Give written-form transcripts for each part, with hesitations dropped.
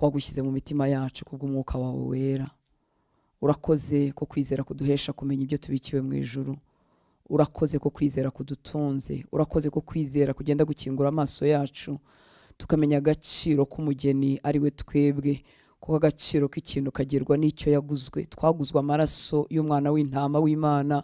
Ko wagushyize mu mitima yacu kubw'umwuka wawe wera. Urakoze ko kwizera kuduhesha kumenya ibyo tubikiwe mu ijuru. Urakoze ko kwizera kudutunze. Urakoze ko kwizera kugenda gukingura amaso yacu, tukamenya agaciro k'umugeni ari we twebwe, kuko agaciro k'ikintu kagerwa n'icyo yaguzwe. Twaguzwe amaraso y'umwana w'intama w'Imana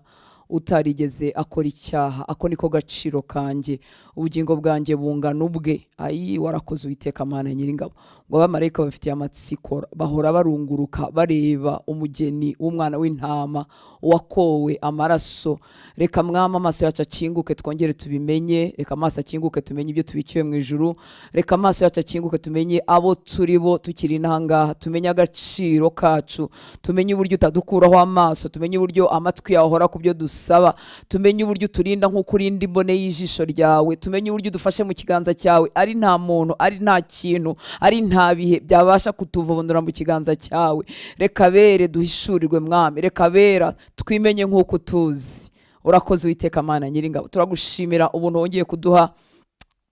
utarigeze akora icyaha. Ako niko gaciro kanjye, ubugingo bwanjye bungana ubwe. Ayi, warakoze Uwiteka Mana Nyiringabo. Ngo abamarayika bafitiye amatsiko, bahora barunguruka bareba umugeni w'umwana w'intama wakowe amaraso. Reka Mwami amaso yacu akinguke, twongere tubimenye. Reka amaso akinguke, tumenye ibyo tubikiwe mu ijuru. Reka amaso yacu akinguke, tumenye abo turi bo tukiri inahangaha, tumenye agaciro kacu, tumenye uburyo utadukuraho amaso, tumenye uburyo amatwi yawe ahora ku byo dusaba, tumenye uburyo uturinda nk'uko urinda imbone y'ijisho ryawe, tumenye uburyo udufashe mu kiganza cyawe, ari nta muntu, ari nta kintu, ari nta bihe byabasha kutuvundura mu kiganza cyawe. Reka bere duhishurirwe Mwami, reka bera twimenye nk'uko utuzi. Urakoze Uwiteka Mana Nyiringabo. Turagushimira ubuntu wongeye kuduha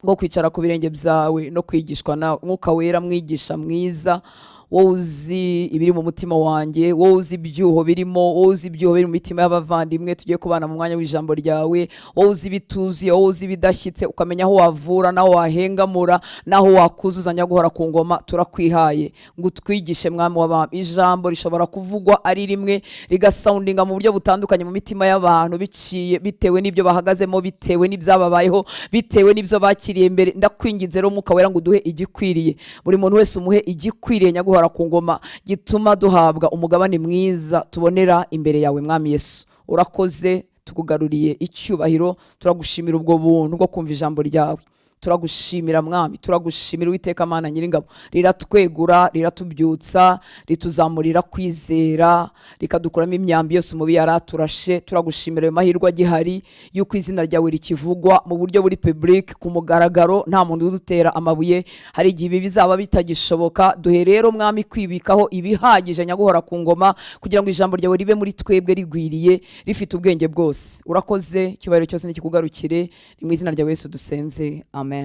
bwo kwicara ku birenge byawe no kwigishwa na Mwuka Wera, mwigisha mwiza, wowe uzi ibiri mu mutima wanjye, wowe uzi ibyuho birimo, wowe uzi ibyuho biri mu mitima y'abavandimwe tugiye kubana mu mwanya w'ijambo ryawe, wowe uzi ibituzuye, wowe uzi ibidashyitse, ukamenya aho wavura n'aho wahengamura n'aho wakuzuzanya guhora ku ngoma. Turakwihaye ngo utwigishe, Mwami w'abami. Ijambo rishobora kuvugwa ari rimwe, rigasoundinga mu buryo butandukanye mu mitima y'abantu, biciye bitewe n'ibyo bahagazemo, bitewe n'ibyababayeho, bitewe n'ibyo bakiriye mbere. Ndakwinginze rero Mwuka Wera ngo uduhe igikwiriye, buri muntu wese umuhe igikwiriye, nyaguhora ku ngoma, gituma duhabwa umugabane mwiza tubonera imbere yawe. Mwami Yesu, urakoze, tukugaruriye icyubahiro. Turagushimira ubwo buntu bwo kumva ijambo ryawe. Turagushimira Mwami, turagushimira Uwiteka Mana Nyiringabo. Riratwegura, riratubyutsa, rituzamurira kwizera, rikadukuramo imyambi yose umubi yaraturashe. Turagushimira ayo mahirwe agihari y'uko izina ryawe rikivugwa mu buryo buri public, ku mugaragaro, nta muntu udutera amabuye. Hari igihe ibi bizaba bitagishoboka. Duhe rero Mwami kwibikaho ibihagije, nyaguhora ku ngoma, kugira ngo ijambo ryawe ribe muri twebwe rigwiriye, rifite ubwenge bwose. Urakoze, icyubahiro cyose nikikugarukire. Ni mu izina rya Yesu dusenze, amen.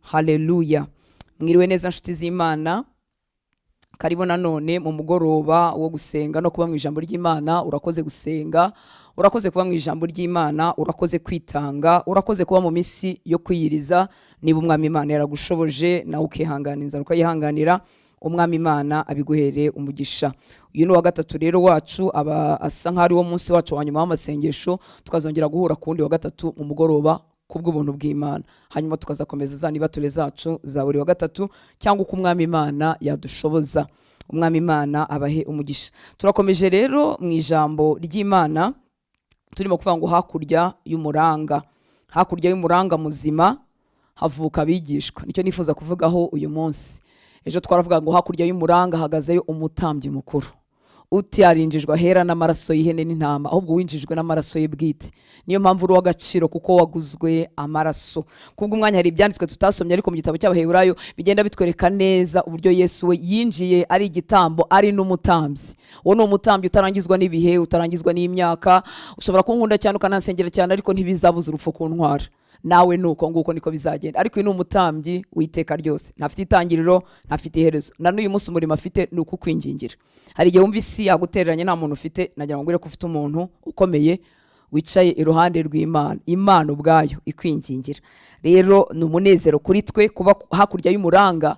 Haleluya. Mwiriwe neza nshuti z'Imana? Karibu nanone mu mugoroba wo gusenga no kuba mu ijambo ry'Imana. Urakoze gusenga, urakoze kuba mu ijambo ry'Imana, urakoze kwitanga, urakoze kuba mu minsi yo kwiyiriza. Niba Umwami Imana yaragushoboje nawe ukihangana inzara, ukayihanganira, Umwami Imana abiguhere umugisha. Uyu ni uwa gatatu rero wacu, aba asa nk'aho ari wo munsi wacu wa nyuma w'amasengesho, tukazongera guhura ku wundi wa gatatu mu mugoroba kubw'ubuntu bw'Imana, hanyuma tukazakomeza za nibature zacu za buri wa gatatu cyangwa uko Umwami Imana yadushoboza. Umwami Imana abahe umugisha. Turakomeje rero mu ijambo ry'Imana, turimo kuvuga ngo hakurya y'umuranga, hakurya y'umuranga muzima havuka abigishwa. Nicyo nifuza kuvugaho uyu munsi. Ejo twaravuga ngo hakurya y'umuranga hahagazeyo umutambyi mukuru utarinjijwe ahera n'amaraso y'ihene n'intama, ahubwo winjijwe n'amaraso ye bwite. Niyo mpamvu uri uw'agaciro, kuko waguzwe amaraso. Kubw'umwanya hari ibyanditswe tutasomye, ariko mu gitabo cy'Abaheburayo bigenda bitwereka neza uburyo Yesu we yinjiye ari igitambo, ari n'umutambyi. Uwo ni umutambyi utarangizwa n'ibihe, utarangizwa n'imyaka. Ushobora kunkunda cyane, ukanansengera cyane, ariko ntibizabuza urupfu kuntwara. Nawe nuko nguko niko bizagenda. Ariko uyu ni umutambyi w'iteka ryose, ntafite itangiriro, ntafite iherezo. Na n'uyu munsi umurimo afite ni ukukwingingira. Hari igihe wumva isi yagutereranye, nta muntu ufite. Nagira ngo ngwire ko ufite umuntu ukomeye wicaye iruhande rw'Imana, Imana ubwayo ikwingingira. Rero ni umunezero kuri twe kuba hakurya y'umuranga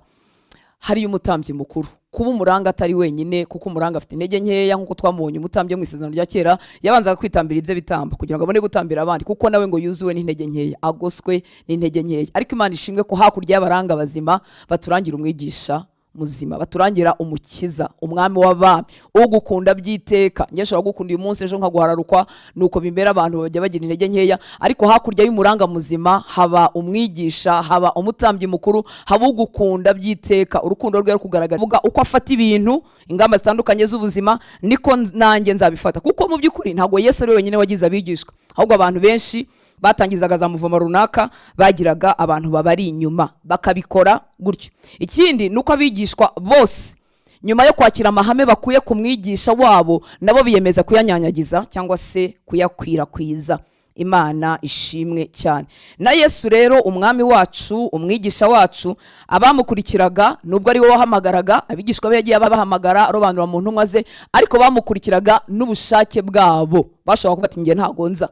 hariyo umutambyi mukuru, kuba umuranga atari wenyine, kuko umuranga afite intege nkeya nk'uko twamubonye. Umutambyi wo mu Isezerano rya Kera yabanzaga kwitambira ibyo bitambo kugira ngo abone gutambira abandi, kuko nawe ngo yuzuwe n'intege nkeya, agoswe n'intege nkeya. Ariko Imana ishimwe ko hakurya y'abaranga bazima baturangira umwigisha muzima, baturangira umukiza, umwami w'abami ugukunda by'iteka. Njye nshobora gukunda uyu munsi, ejo nkaguhararukwa. Nuko bimera, abantu bajya bagira intege nkeya. Ariko hakurya y'umuranga muzima haba umwigisha, haba umutambyi mukuru, haba ugukunda by'iteka. Urukundo rwe kugaragara vuga uko afata ibintu, ingamba zitandukanye z'ubuzima, niko nanjye nzabifata. Kuko mu by'ukuri ntabwo Yesu ari we wenyine wagize abigishwa, ahubwo abantu benshi batangizaga za mouvement runaka bagiraga abantu babari inyuma, bakabikora gutyo. Ikindi ni uko abigishwa bose, nyuma yo kwakira amahame bakuye ku mwigisha wabo, nabo biyemeza kuyanyanyagiza cyangwa se kuyakwirakwiza. Imana ishimwe cyane. Na Yesu rero, umwami wacu, umwigisha wacu, abamukurikiraga, nubwo ari we wahamagaraga abigishwa be, yagiye abahamagara arobanura mu ntumwa ze, ariko bamukurikiraga n'ubushake bwabo. Bashobora kuvuga ati: "Njye ntago nza."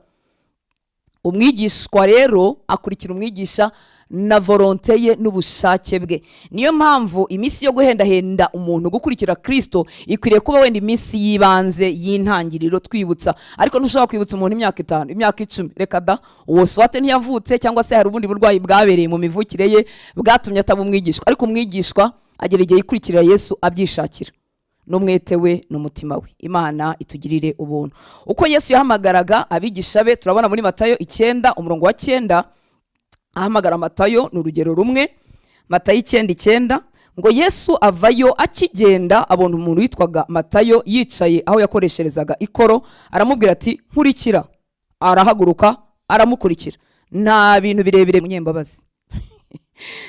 Umwigishwa rero akurikira umwigisha na volonté ye n'ubushake bwe. Niyo mpamvu iminsi yo guhendahenda umuntu gukurikira Kirisito ikwiriye kuba wenda iminsi y'ibanze y'intangiriro, twibutsa. Ariko ntushobora kwibutsa umuntu imyaka 5, imyaka 10, reka da. Uwo soit ntiyavutse, cyangwa se hari ubundi burwayi bwabereye mu mivukire ye bwatumye ataba umwigishwa. Ariko umwigishwa agera igihe yikurikira Yesu abyishakira n'umwete we n'umutima we. Imana itugirire ubuntu. Uko Yesu yahamagaraga abigisha be, turabona muri Matayo 9, umurongo wa 9, ahamagara Matayo, ni urugero rumwe. Matayo 9:9 ngo: "Yesu avayo, akigenda abona umuntu witwaga Matayo yicaye aho yakoresherezaga ikoro, aramubwira ati: 'Nkurikira.' Arahaguruka aramukurikira." Nta bintu birebire. Munyembabazi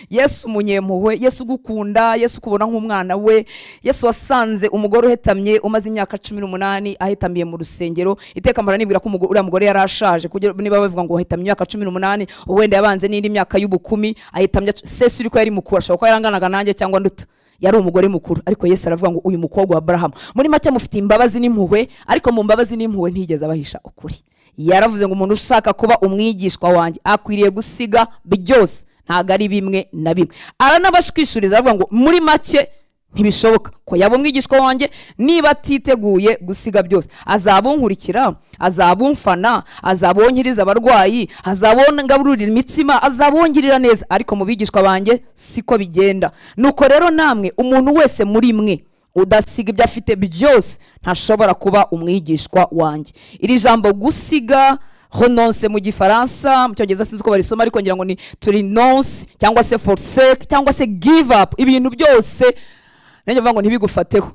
Yesu, umunyempuhwe Yesu, ugukunda Yesu, ukubona nk'umwana we Yesu, wasanze umugore uhetamye, umaze imyaka 18 ahetamiye mu rusengero. Iteka mpora nibwira ko uriya mugore yari ashaje, kugira niba bavuga ngo ahetamye imyaka 18, wenda yabanje n'indi myaka y'ubukumi ahetamye. Sesi uri ko yari mukuru, ashobora kuba yaranganaga nanjye cyangwa nduta, yari umugore mukuru. Ariko Yesu aravuga ngo: "Uyu mukobwa wa Aburahamu." Muri make amufitiye imbabazi n'impuhwe, ariko mu mbabazi n'impuhwe ntiyigeze abahisha ukuri. Yaravuze ngo: "Umuntu ushaka kuba umwigishwa wanjye akwiriye gusiga byose." Ntabwo ari bimwe na bimwe, aranabashwishuriza, aravuga ngo muri make ntibishoboka ko yaba umwigishwa wanjye niba atiteguye gusiga byose. Azaba unkurikira, azaba umfana, azaba uwo abarwayi, azaba uwo ngabururira imitsima, azaba uwongirira neza, ariko mu bigishwa banjye siko bigenda. Nuko rero namwe, umuntu wese muri mwe udasiga ibyo afite byose ntashobora kuba umwigishwa wanjye. Iri jambo gusiga, renoncer mu Gifaransa, mu Cyongereza sinzi uko barisoma, ariko ngira ngo ni to renounce cyangwa se forsake cyangwa se give up ibintu byose. Nanjye mvuga ngo ntibigufateho,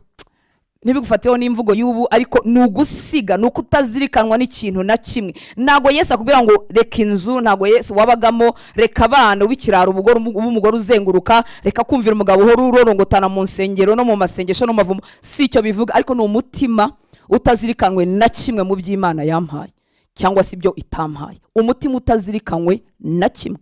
ntibigufateho n'imvugo y'ubu, ariko ni ugusiga, ni uko utazirikanwa n'ikintu na kimwe. Ntabwo Yesu akubwira ngo reka inzu, ntabwo Yesu wabagamo, reka abana, w'ikiraro, ubugore ube umugore uzenguruka, reka kumvira umugabo uhora urorongotana mu nsengero no mu masengesho no mu mavumo. Si icyo bivuga, ariko ni umutima utazirikanwe na kimwe mu by'Imana yampaye cyangwa se ibyo itampaye, umutima utazirikanywe na kimwe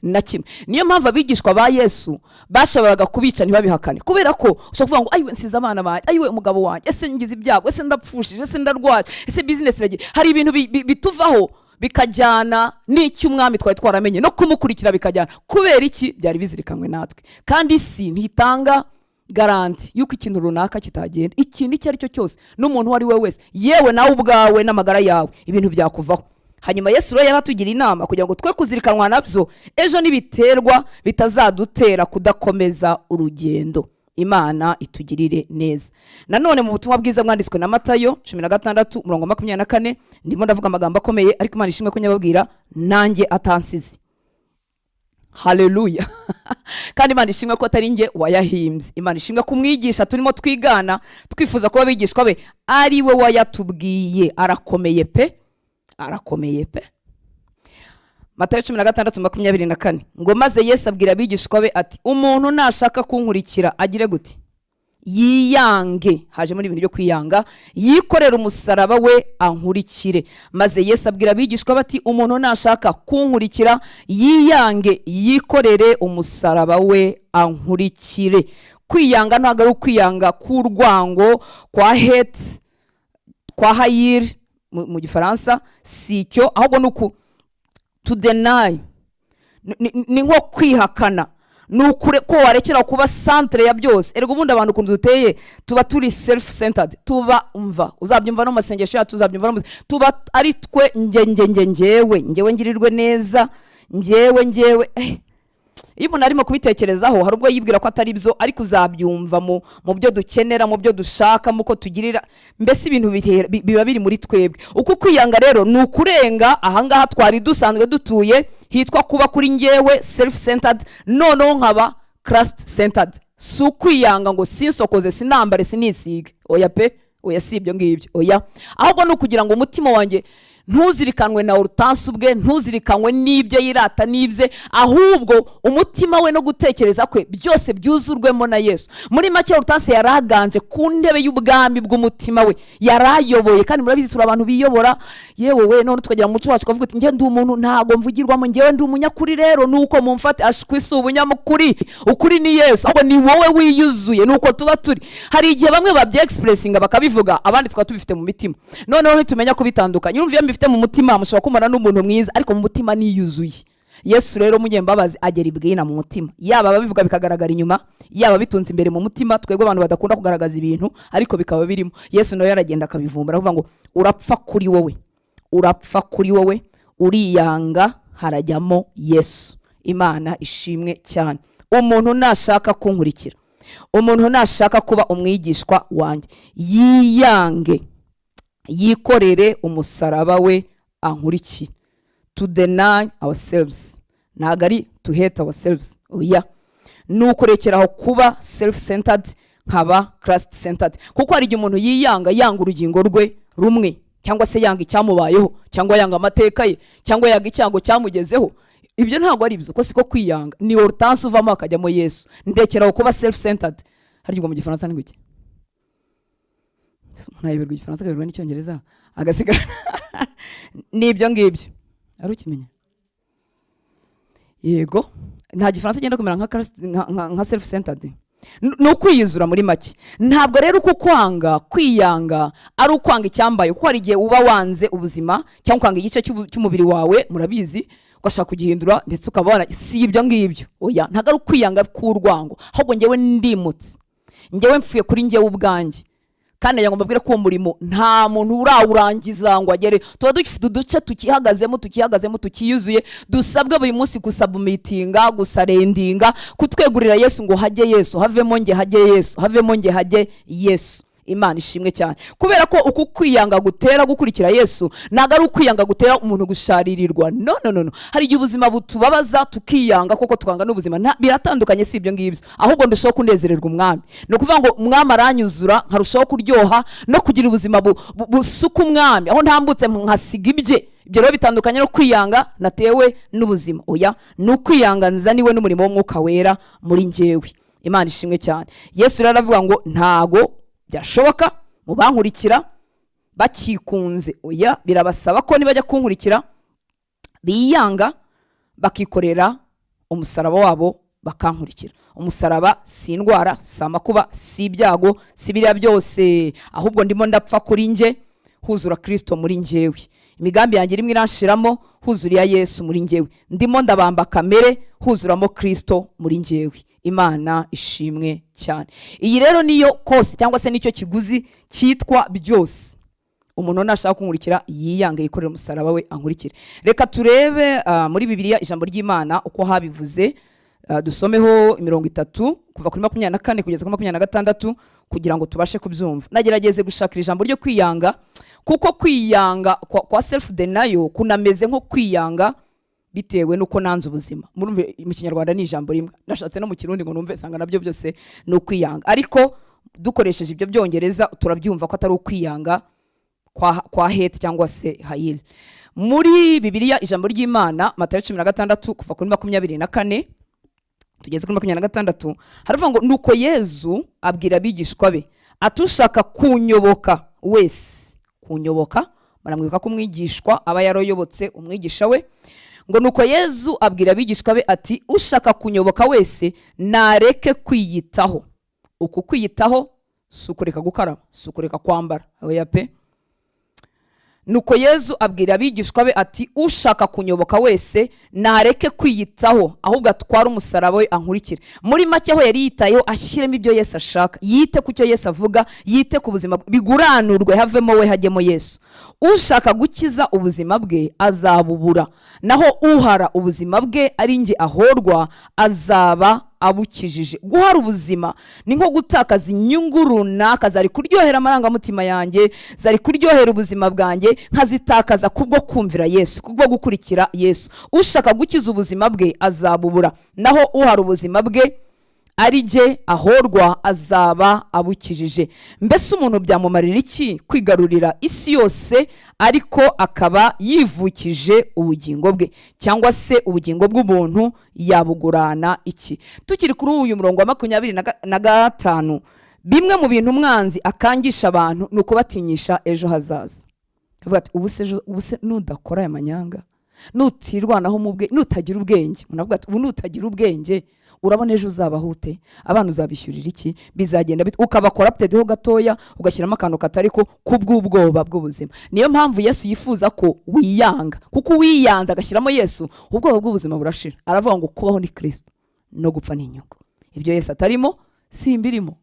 na kimwe. Niyo mpamvu abigishwa ba Yesu bashoboraga kubica ntibabihakane, kubera ko ushobora kuvuga ngo: "Ayiwe, nsize abana banjye, ayiwe, umugabo wanjye, ese ngize ibyago, ese ndapfushije, ese ndarwaye, ese bizinesi iragiye." Hari ibintu bituvaho bikajyana n'icyo umwami twari twaramenye no kumukurikira bikajyana. Kubera iki? Byari bizirikanywe natwe. Kandi isi ntitanga garantie y'uko ikintu runaka kitagenda. Ikintu icyo ari cyo cyose n'umuntu uwo ari we wese, yewe nawe ubwawe n'amagara yawe, ibintu byakuvaho. Hanyuma Yesu rero yaratugira inama kugira ngo twe kuzirikanwa nabyo, ejo nibiterwa bitazadutera kudakomeza urugendo. Imana itugirire neza. Nanone mu butumwa bwiza bwanditswe na Matayo 16, umurongo wa 24. Ndimo ndavuga amagambo akomeye, ariko Imana ishimwe ko nyababwira nanjye atansize. Haleluya! Kandi Imana ishimwe ko atari njye wayahimbye. Imana ishimwe ko umwigisha turimo twigana, twifuza kuba abigishwa be, ari we wayatubwiye. Arakomeye pe, arakomeye pe. Matayo 16, 24 ngo: "Maze Yesu abwira abigishwa be ati: 'Umuntu nashaka kunkurikira agire gute? Yiyange.'" Hajemo n'ibintu byo kwiyanga. "Yikorere umusaraba we ankurikire." "Maze Yesu abwira abigishwa bati: 'Umuntu nashaka kunkurikira yiyange, yikorere umusaraba we ankurikire.'" Kwiyanga ntabwo ari ukwiyanga k'urwango, kwa hate, kwa haïr mu Gifaransa, si icyo, ahubwo ni uku to deny, ni nko kwihakana, ni ukure ko warekera kuba centre ya byose. Erega ubundi abantu ukuntu duteye, tuba turi self centered, tuba umva, uzabyumva no mu masengesho yacu, uzabyumva no mu tuba ari twe, nge nge nge, ngewe ngewe, ngirirwe neza ngewe ngewe. Iyo umuntu arimo kubitekerezaho, hari ubwo yibwira ko atari byo, ariko uzabyumva mu byo dukenera, mu byo dushaka, mu ko tugirira, mbese ibintu biba biri muri twebwe. Uku kwiyanga rero ni ukurenga ahangaha twari dusanzwe dutuye, hitwa kuba kuri ngewe, self centered, noneho nkaba Christ centered. Si ukwiyanga ngo sinsokoze, sinambare, sinisige, oya pe, oya, si ibyo ngibyo, oya. Ahubwo ni ukugira ngo umutima wanjye Ntuzirikanwe na Hortense ubwe, ntuzirikanwe n'ibyo yirata n'ibye, ahubwo umutima we no gutekereza kwe byose byuzurwemo na Yesu. Muri make, Hortense yari aganje ku ntebe y'ubwami bw'umutima we, yari ayoboye. Kandi murabizi, turi abantu biyobora. Yewe we, none tukagera mu muco wacu tukavuga uti: "Njye ndi umuntu, ntabwo mvugirwamo, njyewe ndi umunyakuri, rero nuko mumfate." Ashwi, si ubunyamukuri, ukuri ni Yesu, ahubwo ni wowe wiyuzuye. Nuko tuba turi. Hari igihe bamwe babyexpressinga bakabivuga, abandi tukaba tubifite mu mitima, noneho ntitumenya kubitandukanya. Urumva, iyo mbifite mu mutima, mushobora kumara n'umuntu mwiza, ariko mu mutima niyuzuye. Yesu rero munyembabazi agera ibwina mu mutima, yaba ababivuga bikagaragara inyuma, yaba bitunze imbere mu mutima. Twebwe abantu badakunda kugaragaza ibintu ariko bikaba birimo, Yesu nawe yaragenda akabivumbura, aravuga ngo: "Urapfa kuri wowe, urapfa kuri wowe, uriyanga, harajyamo Yesu." Imana ishimwe cyane. Umuntu nashaka kunkurikira, umuntu nashaka kuba umwigishwa wanjye, yiyange, yikorere umusaraba we, ankurikire. To deny ourselves ntabwo ari to hate ourselves, oya, ni ukurekeraho kuba self centered nkaba Christ centered. Kuko hari igihe umuntu yiyanga, yanga urugingo rwe rumwe, cyangwa se yanga icyamubayeho, cyangwa yanga amateka ye, cyangwa yanga icyago cyamugezeho. Ibyo ntabwo ari ibyo, ko siko kwiyanga. Ni Hortense uvamo hakajyamo Yesu. Ndekeraho kuba self centered. Harya ubwo mu Gifaransa ni guki? Ntayoberwa Igifaransa, akayoberwa n'Icyongereza, agasigara ni ibyo ngibyo. Ari ukimenya, yego, nta Gifaransa igenda kumera nka self centered. Ni ukwiyuzura muri make. Ntabwo rero uko kwanga, kwiyanga, ari ukwanga icyambaye, kuko hari igihe uba wanze ubuzima cyangwa ukanga igice cy'umubiri wawe, murabizi, ugashaka kugihindura, ndetse ukaba wana. Si ibyo ngibyo, oya, ntabwo ari ukwiyanga k'urwango, ahubwo ngewe ndimutse, ngewe mfuye kuri ngewe ubwanjye. Kandi nagira ngo mbabwire ko uwo murimo nta muntu urawurangiza ngo agere. Tuba dufite uduce tukihagazemo, tukihagazemo, tukiyuzuye, dusabwa buri munsi gusubmittinga, gusurrenderinga, kutwegurira Yesu ngo hajye Yesu, havemo nge hajye Yesu, havemo nge hajye Yesu. Imana ishimwe cyane. Kubera ko uku kwiyanga gutera gukurikira Yesu ntabwo ari ukwiyanga gutera umuntu gusharirirwa. No, no, no, no. Hari igihe ubuzima butubabaza tukiyanga koko, tukanga n'ubuzima. Biratandukanye, si ibyo ngibyo, ahubwo ndushaho kunezererwa Umwami. Ni ukuvuga ngo Umwami aranyuzura, nkarushaho kuryoha no kugira ubuzima busuka Umwami aho ntambutse, nkasiga ibye. Ibyo rero bitandukanye no kwiyanga natewe n'ubuzima, oya, ni ukwiyanga nzaniwe n'umurimo w'Umwuka Wera muri njyewe. Imana ishimwe cyane. Yesu rero aravuga ngo ntago byashoboka mu bankurikira bakikunze, oya, birabasaba ko nibajya kunkurikira biyanga, bakikorera umusaraba wabo, bakankurikira. Umusaraba si indwara, si amakuba, si ibyago, si biriya byose, ahubwo ndimo ndapfa kuri njye, huzura Kirisito muri njyewe. Imigambi yanjye irimo iranshiramo, huzura iya Yesu muri njyewe. Ndimo ndabamba kamere, huzuramo Kirisito muri njyewe. Imana ishimwe cyane. Iyi rero niyo cost, cyangwa se nicyo kiguzi cyitwa byose. Umuntu nashaka kunkurikira, yiyange, yikorere umusaraba we, ankurikire. Reka turebe muri Bibiliya ijambo ry'Imana uko habivuze. Dusomeho imirongo itatu, kuva kuri 24 kugeza kuri 26, kugira ngo tubashe kubyumva. Nagerageze gushakira ijambo ryo kwiyanga, kuko kwiyanga kwa self denial kunameze nko kwiyanga bitewe n'uko nanze ubuzima. Murumve, mu Kinyarwanda ni ijambo rimwe. Nashatse no mu Kirundi ngo numve, sanga nabyo byose ni ukwiyanga, ariko dukoresheje ibyo Byongereza turabyumva ko atari ukwiyanga kwa hate cyangwa se haïr. Muri Bibiliya ijambo ry'Imana, Matayo 16, kuva kuri 24 tugeze kuri 26, haravuga ngo: "Nuko Yezu abwira abigishwa be ati: 'Ushaka kunyoboka wese.'" Kunyoboka, baramwibuka ko umwigishwa aba yarayobotse umwigisha we. Ngo: "Nuko Yezu abwira abigishwa be ati: 'Ushaka kunyoboka wese nareke kwiyitaho.'" Uku kwiyitaho si ukureka gukaraba, si ukureka kwambara, oya pe. "Nuko Yezu abwira abigishwa be ati: 'Ushaka kunyoboka wese nareke kwiyitaho, ahubwo atware umusaraba we ankurikire.'" Muri make, aho yari yitayeho ashyiremo ibyo Yesu ashaka, yite ku cyo Yesu avuga, yite ku buzima bwe, biguranurwe, havemo we hajyemo Yesu. "Ushaka gukiza ubuzima bwe azabubura, naho uhara ubuzima bwe ari njye ahorwa azaba abukijije. Guhara ubuzima ni nko gutakaza inyungu runaka zari kuryohera amarangamutima yanjye, zari kuryohera ubuzima bwanjye, nkazitakaza kubwo kumvira Yesu, kubwo gukurikira Yesu. "Ushaka gukiza ubuzima bwe azabubura, naho uhara ubuzima bwe Ari jye ahorwa azaba abukijije. Mbese umuntu byamumarira iki kwigarurira isi yose, ariko akaba yivukije ubugingo bwe? Cyangwa se ubugingo bw'umuntu yabugurana iki? Tukiri kuri uyu murongo wa 25, bimwe mu bintu umwanzi akangisha abantu ni ukubatinyisha ejo hazaza. Avuga ati: "Ubu se ubu se nudakora aya manyanga, nutirwanaho mu bwe, nutagira ubwenge." Umuntu avuga ati: "Ubu nutagira ubwenge, urabona ejo uzabaho ute? Abana uzabishyurira iki? Bizagenda bite?" Ukabakora ho gatoya, ugashyiramo akantu katari ko kubw'ubwoba bw'ubuzima. Niyo mpamvu Yesu yifuza ko wiyanga, kuko uwiyanze agashyiramo Yesu, ubwoba bw'ubuzima burashira. Aravuga ngo: "Kubaho ni Kirisito, no gupfa ni inyungu. Ibyo Yesu atarimo simbirimo."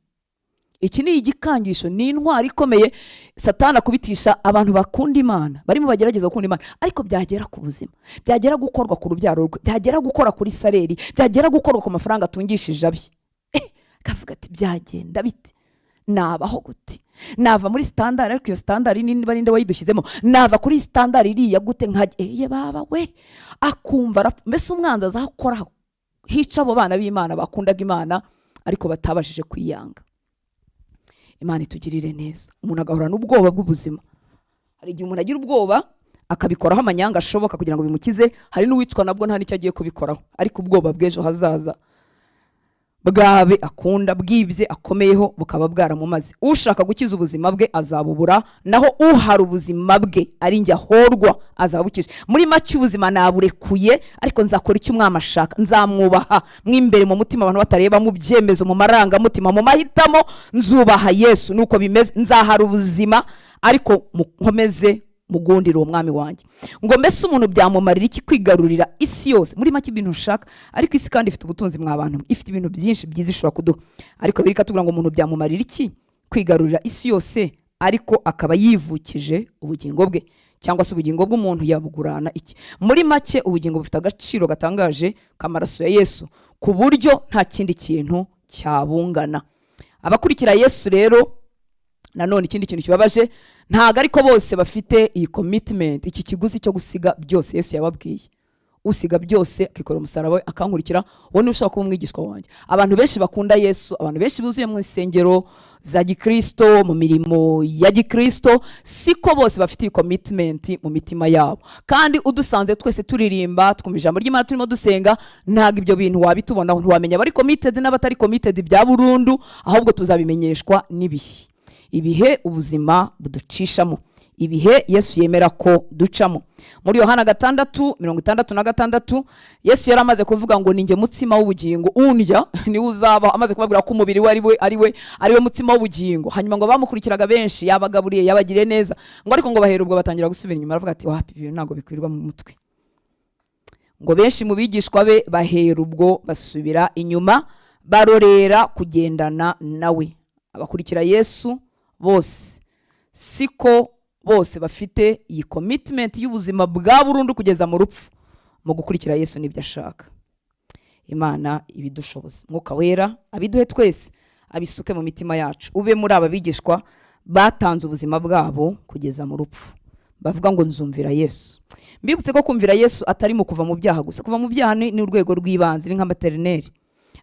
Iki ni igikangisho, ni intwari ikomeye Satani akubitisha abantu bakunda Imana, barimo bagerageza gukunda Imana, ariko byagera ku buzima, byagera gukorwa ku rubyaro rwe, byagera gukora kuri salary, byagera gukorwa ku mafaranga atungishije abe, akavuga ati: "Byagenda bite? Nabaho gute? Nava muri standard?" Ariko iyo standard niba ninde wayidushyizemo? Nava kuri standard iriya gute nkajya eye baba we? Akumva mbese umwanzi azakora hica abo bana b'Imana bakundaga Imana ariko batabashije kwiyanga. Imana itugirire neza. Umuntu agahorana ubwoba bw'ubuzima. Hari igihe umuntu agira ubwoba akabikoraho amanyanga ashoboka kugira ngo bimukize. Hari n'uwicwa nabwo nta n'icyo agiye kubikoraho, ariko ubwoba bw'ejo hazaza bwabe akunda, bwibye akomeyeho, bukaba bwaramumaze. Ushaka gukiza ubuzima bwe azabubura, naho uhara ubuzima bwe ari njye ahorwa azabukije. Muri make, ubuzima naburekuye, ariko nzakora icyo umwami ashaka, nzamwubaha mo imbere mu mutima, abantu batareba, mu byemezo, mu marangamutima, mu mahitamo, nzubaha Yesu. Nuko bimeze, nzahara ubuzima ariko nkomeze mugundire uwo mwami wanjye. Ngo: "Mbese umuntu byamumarira iki kwigarurira isi yose?" Muri make, ibintu ushaka. Ariko isi kandi ifite ubutunzi, mwa bantu, ifite ibintu byinshi byiza ishobora kuduha, ariko birika tubwira ngo: "Umuntu byamumarira iki kwigarurira isi yose, ariko akaba yivukije ubugingo bwe? Cyangwa se ubugingo bw'umuntu yabugurana iki?" Muri make, ubugingo bufite agaciro gatangaje k'amaraso ya Yesu, ku buryo nta kindi kintu cyabungana. Abakurikira Yesu rero, nanone ikindi kintu kibabaje, ntabwo ariko bose bafite iyi commitment, iki kiguzi cyo gusiga byose Yesu yababwiye. Usiga byose akikorera umusaraba we akankurikira, uwo niwe ushobora kuba umwigishwa wanjye. Abantu benshi bakunda Yesu, abantu benshi buzuye mu insengero za gikristo, mu mirimo ya gikristo, siko bose bafite iyi commitment mu mitima yabo. Kandi udusanze twese turirimba, twumva ijambo ry'Imana, turimo dusenga, ntabwo ibyo bintu wabitubonaho. Ntiwamenya abari committed n'abatari committed bya burundu, ahubwo tuzabimenyeshwa n'ibihe, ibihe ubuzima buducishamo, ibihe Yesu yemera ko ducamo. Muri Yohana 6:66, Yesu yari amaze kuvuga ngo: "Ninjye mutsima w'ubugingo, undya niwe uzabaho." Amaze kubabwira ko umubiri we ari we mutsima w'ubugingo. Hanyuma ngo bamukurikiraga benshi, yabagaburiye, yabagiriye neza, ngo ariko ngo bahera ubwo batangira gusubira inyuma. Aravuga ati: "Wapi, ibintu ntabwo bikwirwa mu mutwe." Ngo benshi mu bigishwa be bahera ubwo basubira inyuma, barorera kugendana nawe. Abakurikira Yesu bose siko bose bafite iyi commitment y'ubuzima bwa burundu kugeza mu rupfu mu gukurikira Yesu n'ibyo ashaka. Imana ibidushoboza, Mwuka Wera abiduhe twese, abisuke mu mitima yacu. Ube muri aba bigishwa batanze ubuzima bwabo kugeza mu rupfu, bavuga ngo: "Nzumvira Yesu." Mbibutse ko kumvira Yesu atari mu kuva mu byaha gusa. Kuva mu byaha ni urwego rw'ibanze, ni nka maternelle.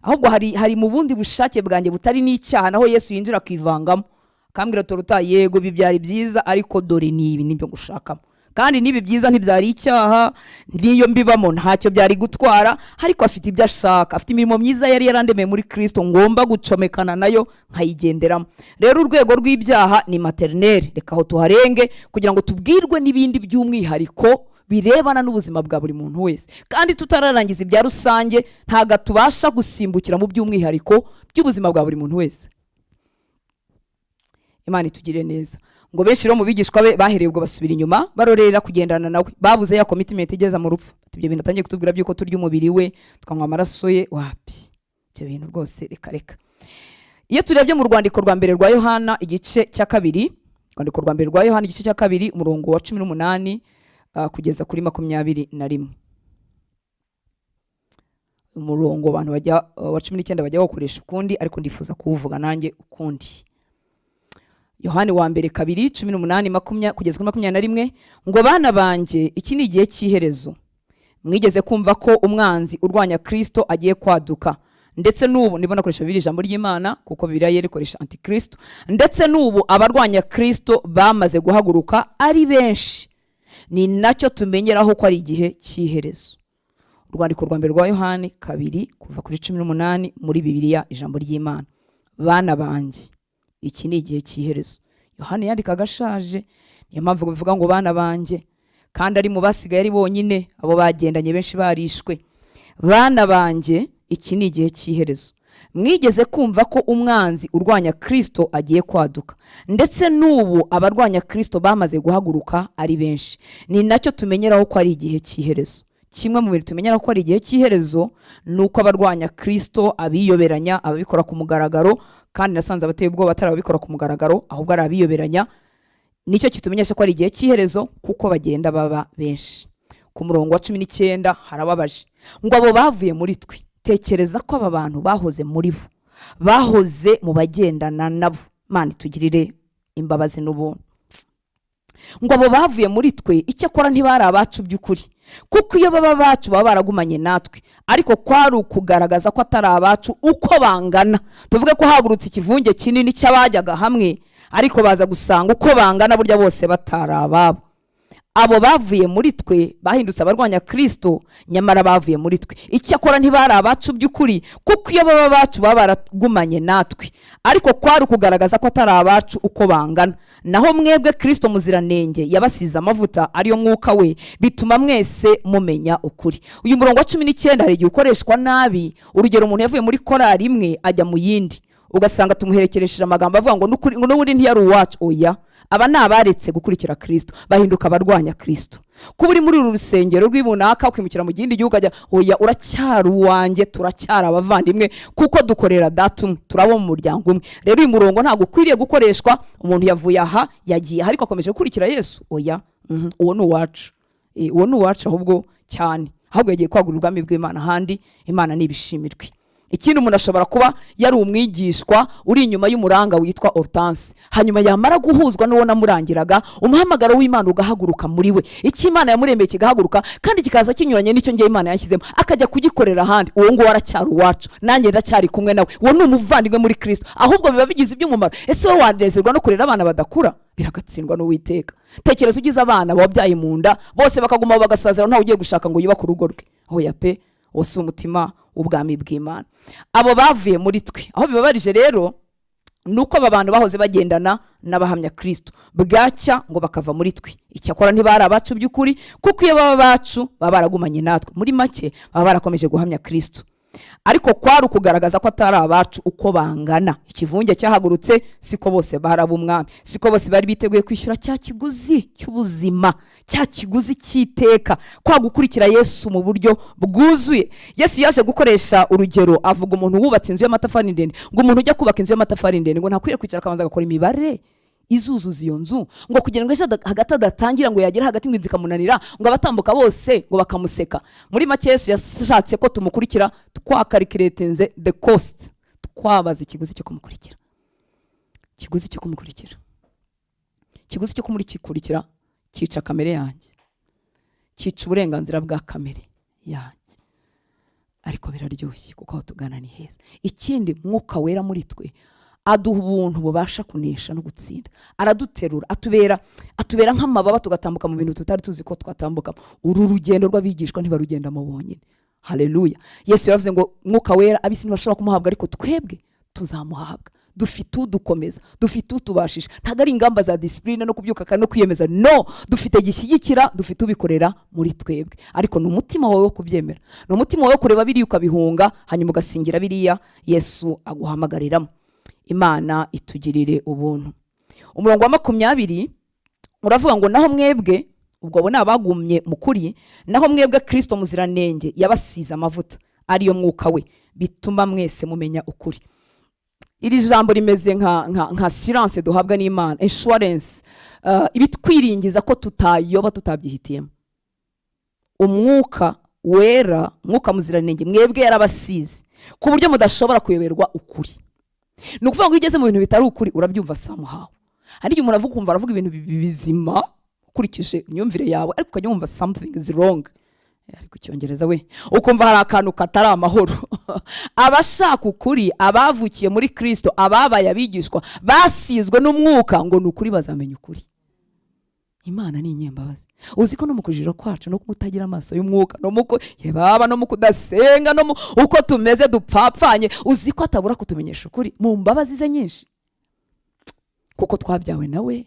Ahubwo hari mu bundi bushake bwanjye butari n'icyaha, naho Yesu yinjira akivangamo, akambwira: "Toruta, yego ibi byari byiza, ariko dore ni ibi nibyo ngushakamo." Kandi n'ibi byiza ntibyari icyaha, n'iyo mbibamo ntacyo byari gutwara, ariko afite ibyo ashaka, afite imirimo myiza yari yarandemeye muri Kirisito ngomba gucomekana nayo nkayigenderamo. Rero urwego rw'ibyaha ni maternelle, reka aho tuharenge kugira ngo tubwirwe n'ibindi by'umwihariko birebana n'ubuzima bwa buri muntu wese. Kandi tutararangiza ibya rusange, ntabwo tubasha gusimbukira mu by'umwihariko by'ubuzima bwa buri muntu wese. Imana itugire neza. Ngo benshi rero mu bigishwa be bahereye ubwo basubira inyuma, barorera kugendana nawe. Babuze ya commitment igeza mu rupfu. Ati: "Ibyo bintu atangiye kutubwira by'uko turya umubiri we, tukanywa amaraso ye, wapi, ibyo bintu rwose reka reka." Iyo turebye mu rwandiko rwa mbere rwa Yohana igice cya kabiri, urwandiko rwa mbere rwa Yohana igice cya kabiri, umurongo wa 18 kugeza kuri 21, umurongo abantu bajya wa 19 bajya bawukoresha ukundi, ariko ndifuza kuwuvuga nanjye ukundi. Yohani wa mbere 2, 18 kugeza kuri 21, ngo: "Bana banjye, iki ni igihe cy'iherezo. Mwigeze kumva ko umwanzi urwanya Kristo agiye kwaduka. Ndetse n'ubu ndimo nakoresha Bibiliya ijambo ry'Imana, kuko Bibiliya yera ikoresha antikristo. Ndetse n'ubu abarwanya Kristo bamaze guhaguruka ari benshi, ni nacyo tumenyeraho ko ari igihe cy'iherezo. Urwandiko rwa mbere rwa Yohani 2, kuva kuri 18, muri Bibiliya ijambo ry'Imana. Bana banjye, iki ni igihe cy'iherezo. Yohani yandikaga ashaje, niyo mpamvu bivuga ngo bana banjye, kandi ari mu basigaye ari bonyine, abo bagendanye benshi barishwe. Bana banjye, iki ni igihe cy'iherezo. Mwigeze kumva ko umwanzi urwanya Kristo agiye kwaduka, ndetse n'ubu abarwanya Kristo bamaze guhaguruka ari benshi, ni nacyo tumenyeraho ko ari igihe cy'iherezo. Kimwe mu bintu tumenyera ko ari igihe cy'iherezo ni uko abarwanya Kristo, abiyoberanya, ababikora ku mugaragaro, kandi nasanze abateye ubwoba atari ababikora ku mugaragaro, ahubwo ari abiyoberanya. Nicyo kitumenyesha ko ari igihe cy'iherezo, kuko bagenda baba benshi. Ku murongo wa 19 harababaje, ngo abo bavuye muri twe. Tekereza ko aba bantu bahoze muri bo, bahoze mu bagendana nabo. Mana itugirire imbabazi n'ubuntu. Ngo abo bavuye muri twe, icyakora ntibari abacu by'ukuri, kuko iyo baba abacu baba baragumanye natwe, ariko kwari ukugaragaza ko atari abacu uko bangana. Tuvuge ko hagurutse ikivunge kinini cy'abajyaga hamwe, ariko baza gusanga uko bangana burya bose batari ababo. Abo bavuye muri twe bahindutse abarwanya Kristo, nyamara bavuye muri twe, icyakora ntibari abacu by'ukuri, kuko iyo baba abacu baba baragumanye natwe, ariko kwari ukugaragaza ko atari abacu uko bangana. Naho mwebwe, Kristo muziranenge yabasize amavuta, ariyo mwuka we, bituma mwese mumenya ukuri. Uyu murongo wa 19 hari igihe ukoreshwa nabi. Urugero, umuntu yavuye muri korari imwe ajya mu yindi, ugasanga tumuherekeresheje amagambo avuga ngo ngo n'ubundi ntiyari uwacu. Oya, aba ni abaretse gukurikira Kristo, bahinduka abarwanya Kristo. Kuba uri muri uru rusengero rw'ibunaka ukimukira mu kindi gihugu ukajya, oya, uracyari uwanjye, turacyari abavandimwe, kuko dukorera Data umwe, turabo mu muryango umwe. Rero uyu murongo ntabwo ukwiriye gukoreshwa umuntu yavuye aha yagiye aha ariko akomeje gukurikira Yesu. Oya, uwo ni uwacu. Uwo ni uwacu ahubwo cyane, ahubwo yagiye kwagura ubwami bw'Imana ahandi. Imana nibishimirwe. Ikindi, umuntu ashobora kuba yari umwigishwa uri inyuma y'umuranga witwa Hortense, hanyuma yamara guhuzwa n'uwo namurangiraga, umuhamagaro w'Imana ugahaguruka muri we, icyo Imana yamuremeye kigahaguruka kandi kikaza kinyuranye n'icyo ngewe Imana yashyizemo, akajya kugikorera ahandi. Uwo nguwo aracyari uwacu, nanjye ndacyari kumwe nawe. Uwo ni umuvandimwe muri Kristo, ahubwo biba bigize iby'umumaro. Ese wowe wanezerwa no kurera abana badakura? Biragatsindwa n'Uwiteka. Tekereza ugize abana wabyaye mu nda, bose bakaguma bagasazira, ntawe ugiye gushaka ngo yubake urugo rwe. Oya pe, uwo si umutima w'ubwami bw'Imana. Abo bavuye muri twe, aho bibabarije rero ni uko aba bantu bahoze bagendana n'abahamya Kristo, bwacya ngo bakava muri twe. Icyakora ntibari abacu by'ukuri, kuko iyo baba abacu baba baragumanye natwe. Muri make, baba barakomeje guhamya Kristo, ariko kwari ukugaragaza ko atari abacu uko bangana. Ikivunge cyahagurutse, siko bose bari ab'umwami, siko bose bari biteguye kwishyura cya kiguzi cy'ubuzima, cya kiguzi cy'iteka, kwa gukurikira Yesu mu buryo bwuzuye. Yesu yaje gukoresha urugero, avuga umuntu wubatse inzu y'amatafari ndende, ngo umuntu ujya kubaka inzu y'amatafari ndende ngo ntakwiriye kwicara akabanza agakora imibare izuzuza iyo nzu, ngo kugira ngo ejo hagati adatangira, ngo yagera hagati ngo inzu ikamunanira, ngo abatambuka bose ngo bakamuseka. Muri make, Yesu yashatse ko tumukurikira twacalculatinze the cost, twabaza ikiguzi cyo kumukurikira. Ikiguzi cyo kumukurikira, ikiguzi cyo kumukurikira cyica kamere yanjye, cyica uburenganzira bwa kamere yanjye, ariko biraryoshye kuko aho tugana ni heza. Ikindi, Mwuka Wera muri twe aduha ubuntu bubasha kunesha no gutsinda. Araduterura, atubera nk'amababa, tugatambuka mu bintu tutari tuzi ko twatambukamo. Uru rugendo rw'abigishwa ntibarugendamo bonyine. Haleluya! Yesu yaravuze ngo Mwuka Wera ab'isi ntibashobora kumuhabwa, ariko twebwe tuzamuhabwa. Dufite udukomeza, dufite utubashisha. Ntabwo ari ingamba za discipline no kubyuka kandi no kwiyemeza, no dufite gishyigikira, dufite ubikorera muri twebwe. Ariko ni umutima wawe wo kubyemera, ni umutima wawe wo kureba biriya ukabihunga, hanyuma ugasingira biriya Yesu aguhamagariramo. Imana itugirire ubuntu. Umurongo wa 20 uravuga ngo naho mwebwe, ubwo abo ni abagumye mu kuri, naho mwebwe Kristo muziranenge yabasize amavuta, ariyo mwuka we, bituma mwese mumenya ukuri. Iri jambo rimeze nka assurance duhabwa n'Imana, insurance, ibitwiringiza ko tutayoba tutabyihitiyemo. Umwuka Wera, Mwuka Muziranenge, mwebwe yarabasize ku buryo mudashobora kuyoberwa ukuri. Ni ukuvuga ngo iyo ugeze mu bintu bitari ukuri urabyumva somehow. Hari igihe umuntu avuga, ukumva aravuga ibintu bizima ukurikije imyumvire yawe, ariko ukajya wumva something is wrong. Ariko Icyongereza we, ukumva hari akantu katari amahoro. Abashaka ukuri, abavukiye muri Kirisito, ababaye abigishwa, basizwe n'Umwuka, ngo ni ukuri bazamenya ukuri. Imana ni inyembabazi. Uzi ko no mu kujijwa kwacu, no kutagira amaso y'umwuka, no mu yebaba, no mu kudasenga, no mu uko tumeze dupfapfanye, uzi ko atabura kutumenyesha ukuri mu mbabazi ze nyinshi? Kuko twabyawe nawe,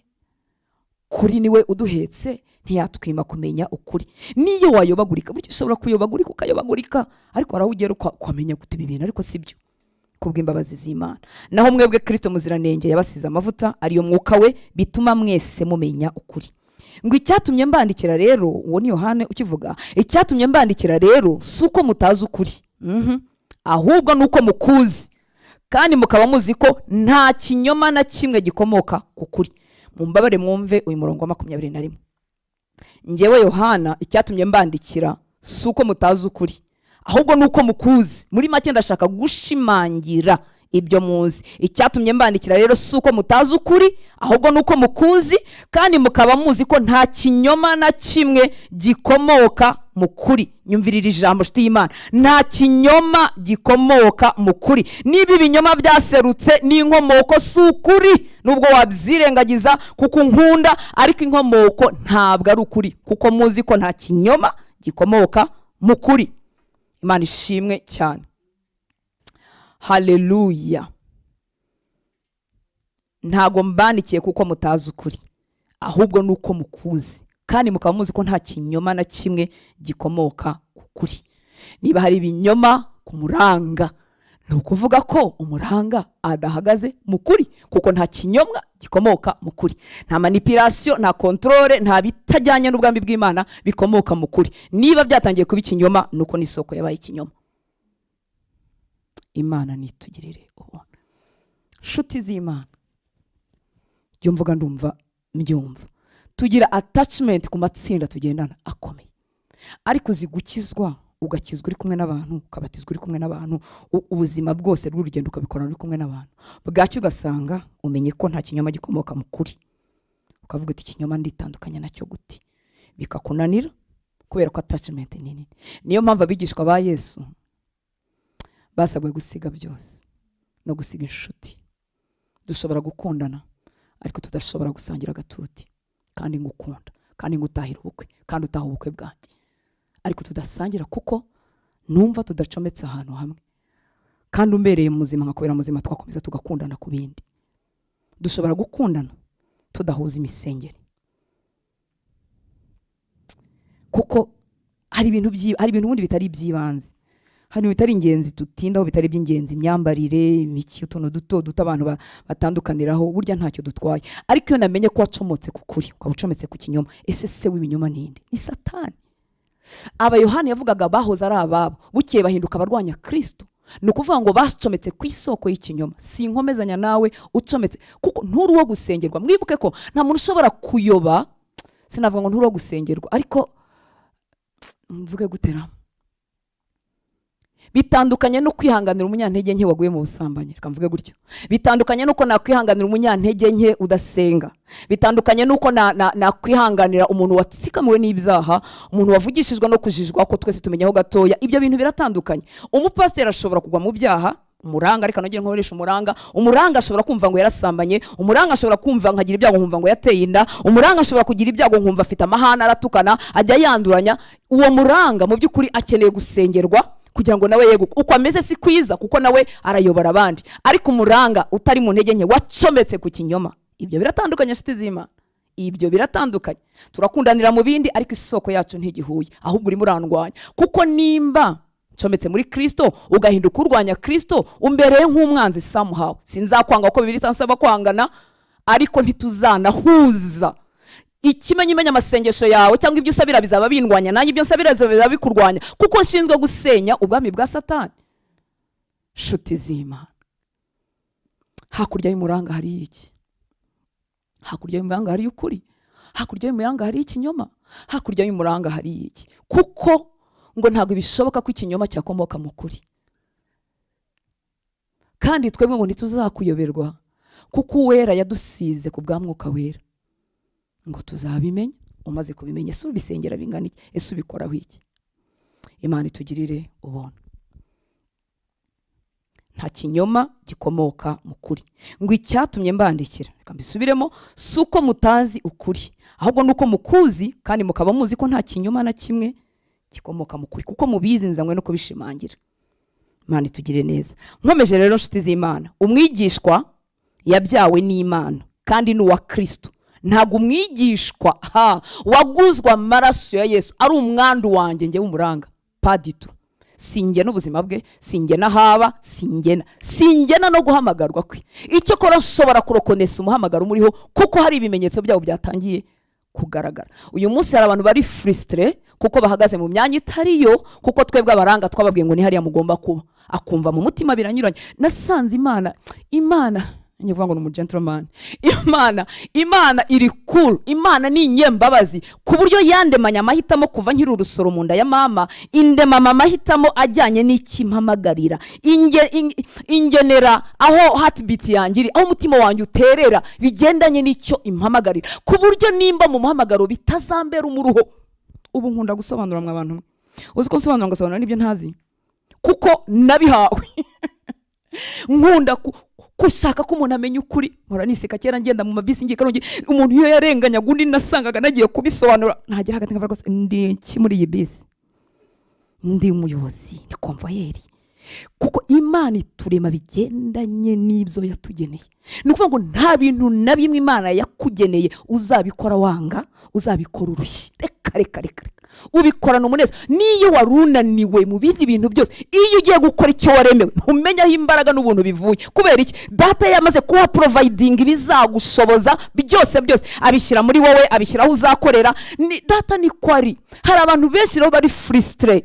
kuri niwe uduhetse, ntiyatwima kumenya ukuri. Niyo wayobagurika, burya ushobora kuyobagurika, ukayobagurika, ariko hari aho ugera ukamenya guta ibi bintu, ariko si byo, kubw'imbabazi z'Imana. Naho mwebwe, Kirisito muziranenge yabasize amavuta, ariyo Mwuka we, bituma mwese mumenya ukuri. Ngo icyatumye mbandikira rero, uwo ni Yohane ukivuga, icyatumye mbandikira rero si uko mutazi ukuri, ahubwo ni uko mukuzi, kandi mukaba muzi ko nta kinyoma na kimwe gikomoka ku kuri. Mumbabare mwumve uyu murongo wa 21. Ngewe Yohana, icyatumye mbandikira si uko mutazi ukuri, ahubwo ni uko mukuzi. Muri make, ndashaka gushimangira ibyo muzi. Icyatumye mbandikira rero si uko mutazi ukuri, ahubwo ni uko mukuzi, kandi mukaba muzi ko nta kinyoma na kimwe gikomoka mu kuri. Nyumvirira ijambo, nshuti y'Imana: nta kinyoma gikomoka mu kuri. Niba ibinyoma byaserutse, n'inkomoko si ukuri. Nubwo wabyirengagiza kuko unkunda, ariko inkomoko ntabwo ari ukuri, kuko muzi ko nta kinyoma gikomoka mu kuri. Imana ishimwe cyane, haleluya. Ntago mbandikiye kuko mutazi ukuri, ahubwo ni uko mukuzi, kandi mukaba muzi ko nta kinyoma na kimwe gikomoka ku kuri. Niba hari ibinyoma ku muranga, ni ukuvuga ko umuranga adahagaze mu kuri, kuko nta kinyomwa gikomoka mu kuri. Nta manipulation, nta contrôle, nta bitajyanye n'ubwami bw'Imana bikomoka mu kuri. Niba byatangiye kuba ikinyoma, ni uko n'isoko yabaye ikinyoma. Imana nitugirire ubuntu. Nshuti z'Imana, ibyo mvuga ndumva mbyumva. Tugira attachment ku matsinda tugendana akomeye, ariko uzi gukizwa, ugakizwa uri kumwe n'abantu, ukabatizwa uri kumwe n'abantu, ubuzima bwose bw'urugendo ukabikorana uri kumwe n'abantu, bwacyo ugasanga umenye ko nta kinyoma gikomoka mu kuri, ukavuga uti: "Ikinyoma nditandukanya nacyo gute?" Bikakunanira kubera ko attachment ni nini. Niyo mpamvu abigishwa ba Yesu basabwe gusiga byose no gusiga inshuti. Dushobora gukundana, ariko tudashobora gusangira agatuti, kandi ngukunda, kandi ngutahira ubukwe, kandi utaha ubukwe bwanjye, ariko tudasangira kuko numva tudacometse ahantu hamwe. Kandi umbereye muzima nkakubera muzima, twakomeza tugakundana ku bindi. Dushobora gukundana tudahuza imisengere, kuko hari ibintu ubundi bitari iby'ibanze, hari ibintu bitari ingenzi tutindaho, bitari iby'ingenzi: imyambarire, imiki, utuntu duto duto abantu batandukaniraho, burya ntacyo dutwaye. Ariko iyo namenye ko wacomotse ku kuri, ukaba ucometse ku kinyoma, ese se w'ibinyoma ninde? Ni Satani. Aba Yohani yavugaga bahoze ari ababo, bukeye bahinduka abarwanya Kirisito. Ni ukuvuga ngo bacometse ku isoko y'ikinyoma. Si inkomezanya nawe ucometse, kuko nturi uwo gusengerwa. Mwibuke ko nta muntu ushobora kuyoba. Sinavuga ngo nturi uwo gusengerwa, ariko mvuge gutera bitandukanye no kwihanganira umunyantege nke waguye mu busambanyi. Reka mvuge gutyo: bitandukanye n'uko nakwihanganira umunyantege nke udasenga, bitandukanye n'uko nakwihanganira umuntu watsikamiwe n'ibyaha, umuntu wavugishijwe no kujijwa, ko twese tumenyaho gatoya. Ibyo bintu biratandukanye. Umupasiteri ashobora kugwa mu byaha, umuranga, reka nongere nkoresha umuranga, umuranga ashobora kumva ngo yarasambanye, umuranga ashobora kumva nkagira ibyago nkumva ngo yateye inda, umuranga ashobora kugira ibyago nkumva afite amahane, aratukana, ajya yanduranya. Uwo muranga mu by'ukuri akeneye gusengerwa kugira ngo nawe yeguke. Uko ameze si kwiza, kuko nawe arayobora abandi. Ariko umuranga utari mu ntege nke, wacometse ku kinyoma, ibyo biratandukanye, nshuti z'Imana, ibyo biratandukanye. Turakundanira mu bindi, ariko isoko yacu ntigihuye, ahubwo urimo urandwanya, kuko nimba ncometse muri Kirisito ugahinduka urwanya Kirisito, umbereye nk'umwanzi somehow. Sinzakwanga kuko Bibiliya itansaba kwangana, ariko ntituzanahuza. Ikimenyimenya, amasengesho yawe cyangwa ibyo usabira bizaba bindwanya, nanjye ibyo nsabira bizaba bikurwanya, kuko nshinzwe gusenya ubwami bwa Satani. Nshuti z'Imana, hakurya y'umuranga hari iki? Hakurya y'umuranga hari ukuri, hakurya y'umuranga hari ikinyoma, hakurya y'umuranga hari iki? Kuko ngo ntabwo bishoboka ko ikinyoma cyakomoka mu kuri. Kandi twebwe ngo ntituzakuyoberwa, kuko Uwera yadusize ku bwa Mwuka Wera, ngo tuzabimenya. Umaze kubimenya, ese ubisengera bingana iki? Ese ubikoraho iki? Imana itugirire ubuntu. Nta kinyoma gikomoka mu kuri. Ngo icyatumye mbandikira, reka mbisubiremo, si uko mutazi ukuri, ahubwo ni uko mukuzi kandi mukaba muzi ko nta kinyoma na kimwe gikomoka mu kuri, kuko mubizi nzanywe no kubishimangira. Imana itugirire neza. Nkomeje rero, nshuti z'Imana, umwigishwa yabyawe n'Imana kandi ni uwa Kristo. Ntabwo umwigishwa ha waguzwa amaraso ya Yesu ari umwandu wanjye njyewe umuranga paditu. Singena ubuzima bwe, singena ahaba, singena no guhamagarwa kwe. Icyo kora, nshobora kurokonesa umuhamagaro umuriho, kuko hari ibimenyetso byabo byatangiye kugaragara. Uyu munsi hari abantu bari frustrés kuko bahagaze mu myanya itariyo, kuko twebwe abaranga twababwiye ngo ni hariya mugomba kuba, akumva mu mutima biranyuranye. Nasanze Imana njye kuvuga ngo ni umugentleman. Imana iri cool, Imana ni inyembabazi, ku buryo yandemanye amahitamo kuva nkiri urusoro mu nda ya mama, indemama amahitamo ajyanye n'ikimpamagarira, ingenera aho heartbeat yanjye iri, aho umutima wanjye uterera, bigendanye n'icyo impamagarira, ku buryo nimba mu muhamagaro bitazambera umuruho. Ubu nkunda gusobanura mwa bantu mwe. Uzi ko nsobanura ngasobanura n'ibyo ntazi, kuko nabihawe. Nkunda gushaka ko umuntu amenya ukuri. Mpora niseka, kera ngenda mu mabisi ngiye Karongi, umuntu iyo yarenganyaga undi nasangaga nagiye kubisobanura, nagera hagati nkavuga rwose ndi iki muri iyi bisi? Ndi umuyobozi, ndi convoyeur. Kuko Imana iturema bigendanye n'ibyo yatugeneye. Ni ukuvuga ngo nta bintu na bimwe Imana yakugeneye uzabikora wanga, uzabikora urushyi. Reka reka reka reka, ubikorana umunezero niyo wari unaniwe mu bindi bintu byose. Iyo ugiye gukora icyo waremewe, ntumenya aho imbaraga n'ubuntu bivuye. Kubera iki? Data yamaze kuba providinga ibizagushoboza byose. Byose abishyira muri wowe, abishyira aho uzakorera. Ni data, niko ari. Hari abantu benshi rero bari frustrés.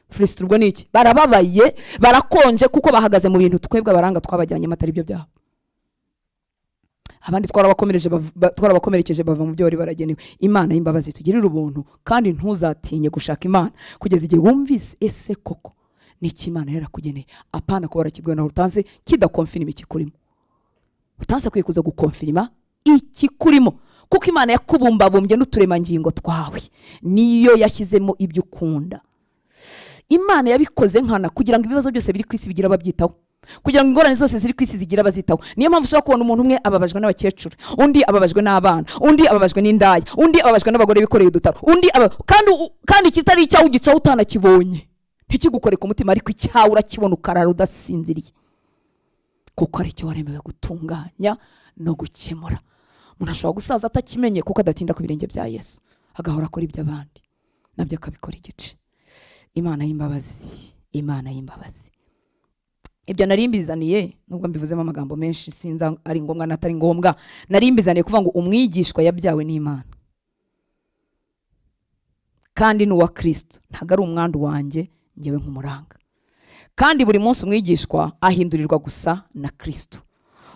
Frustré ubwo ni iki? Barababaye, barakonje, kuko bahagaze mu bintu twebwe abaranga twabajyanyemo atari byo byabo. Abandi twarabakomereje twarabakomerekeje bava mu byo bari baragenewe. Imana y'imbabazi tugirire ubuntu, kandi ntuzatinye gushaka Imana kugeza igihe wumvise ese koko ni iki Imana yarakugeneye, apana kuba warakibwiwe na Hortense kidakonfirima ikikurimo. Hortense akwiye kuza gukonfirima ikikurimo, kuko Imana yakubumbabumbye n'uturemangingo twawe, niyo yashyizemo ibyo ukunda. Imana yabikoze nkana kugira ngo ibibazo byose biri ku isi bigire ababyitaho, kugira ngo ingorane zose ziri ku isi zigire abazitaho. Niyo mpamvu ushobora kubona umuntu umwe ababajwe n'abakecuru, undi ababajwe n'abana, undi ababajwe n'indaya, undi ababajwe n'abagore bikoreye udutaro, undi kandi ikitari icyawe ugicaho utanakibonye, ntikigukore ku mutima, ariko icyawe urakibona ukarara udasinziriye, kuko ari cyo waremewe gutunganya no gukemura. Umuntu ashobora gusaza atakimenye kuko adatinda ku birenge bya Yesu, agahora akora iby'abandi, nabyo akabikora igice. Imana y'imbabazi, Imana y'imbabazi. Ibyo nari mbizaniye, nubwo mbivuzemo amagambo menshi, sinzi ari ngombwa n'atari ngombwa, nari mbizaniye kuvuga ngo umwigishwa yabyawe n'Imana kandi ni uwa Kristo, ntabwo ari umwandu wanjye ngewe nk'umuranga. Kandi buri munsi umwigishwa ahindurirwa gusa na Kristo.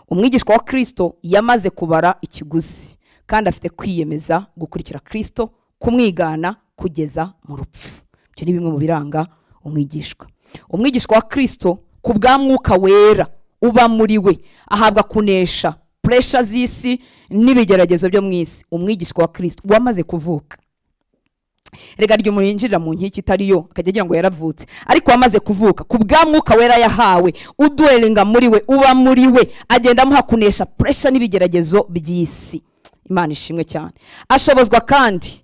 Umwigishwa wa Kristo yamaze kubara ikiguzi kandi afite kwiyemeza gukurikira Kristo, kumwigana kugeza mu rupfu. Ibyo ni bimwe mu biranga umwigishwa. Umwigishwa wa Kristo, ku bwa Mwuka Wera uba muri we, ahabwa kunesha pressure z'isi n'ibigeragezo byo mu isi. Umwigishwa wa Kristo wamaze kuvuka, rega ryo umuntu yinjirira mu nkiki itari yo akajya agira ngo yaravutse, ariko wamaze kuvuka ku bwa Mwuka Wera yahawe, udwellinga muri we, uba muri we, agenda amuha kunesha pressure n'ibigeragezo by'isi. Imana ishimwe cyane. Ashobozwa kandi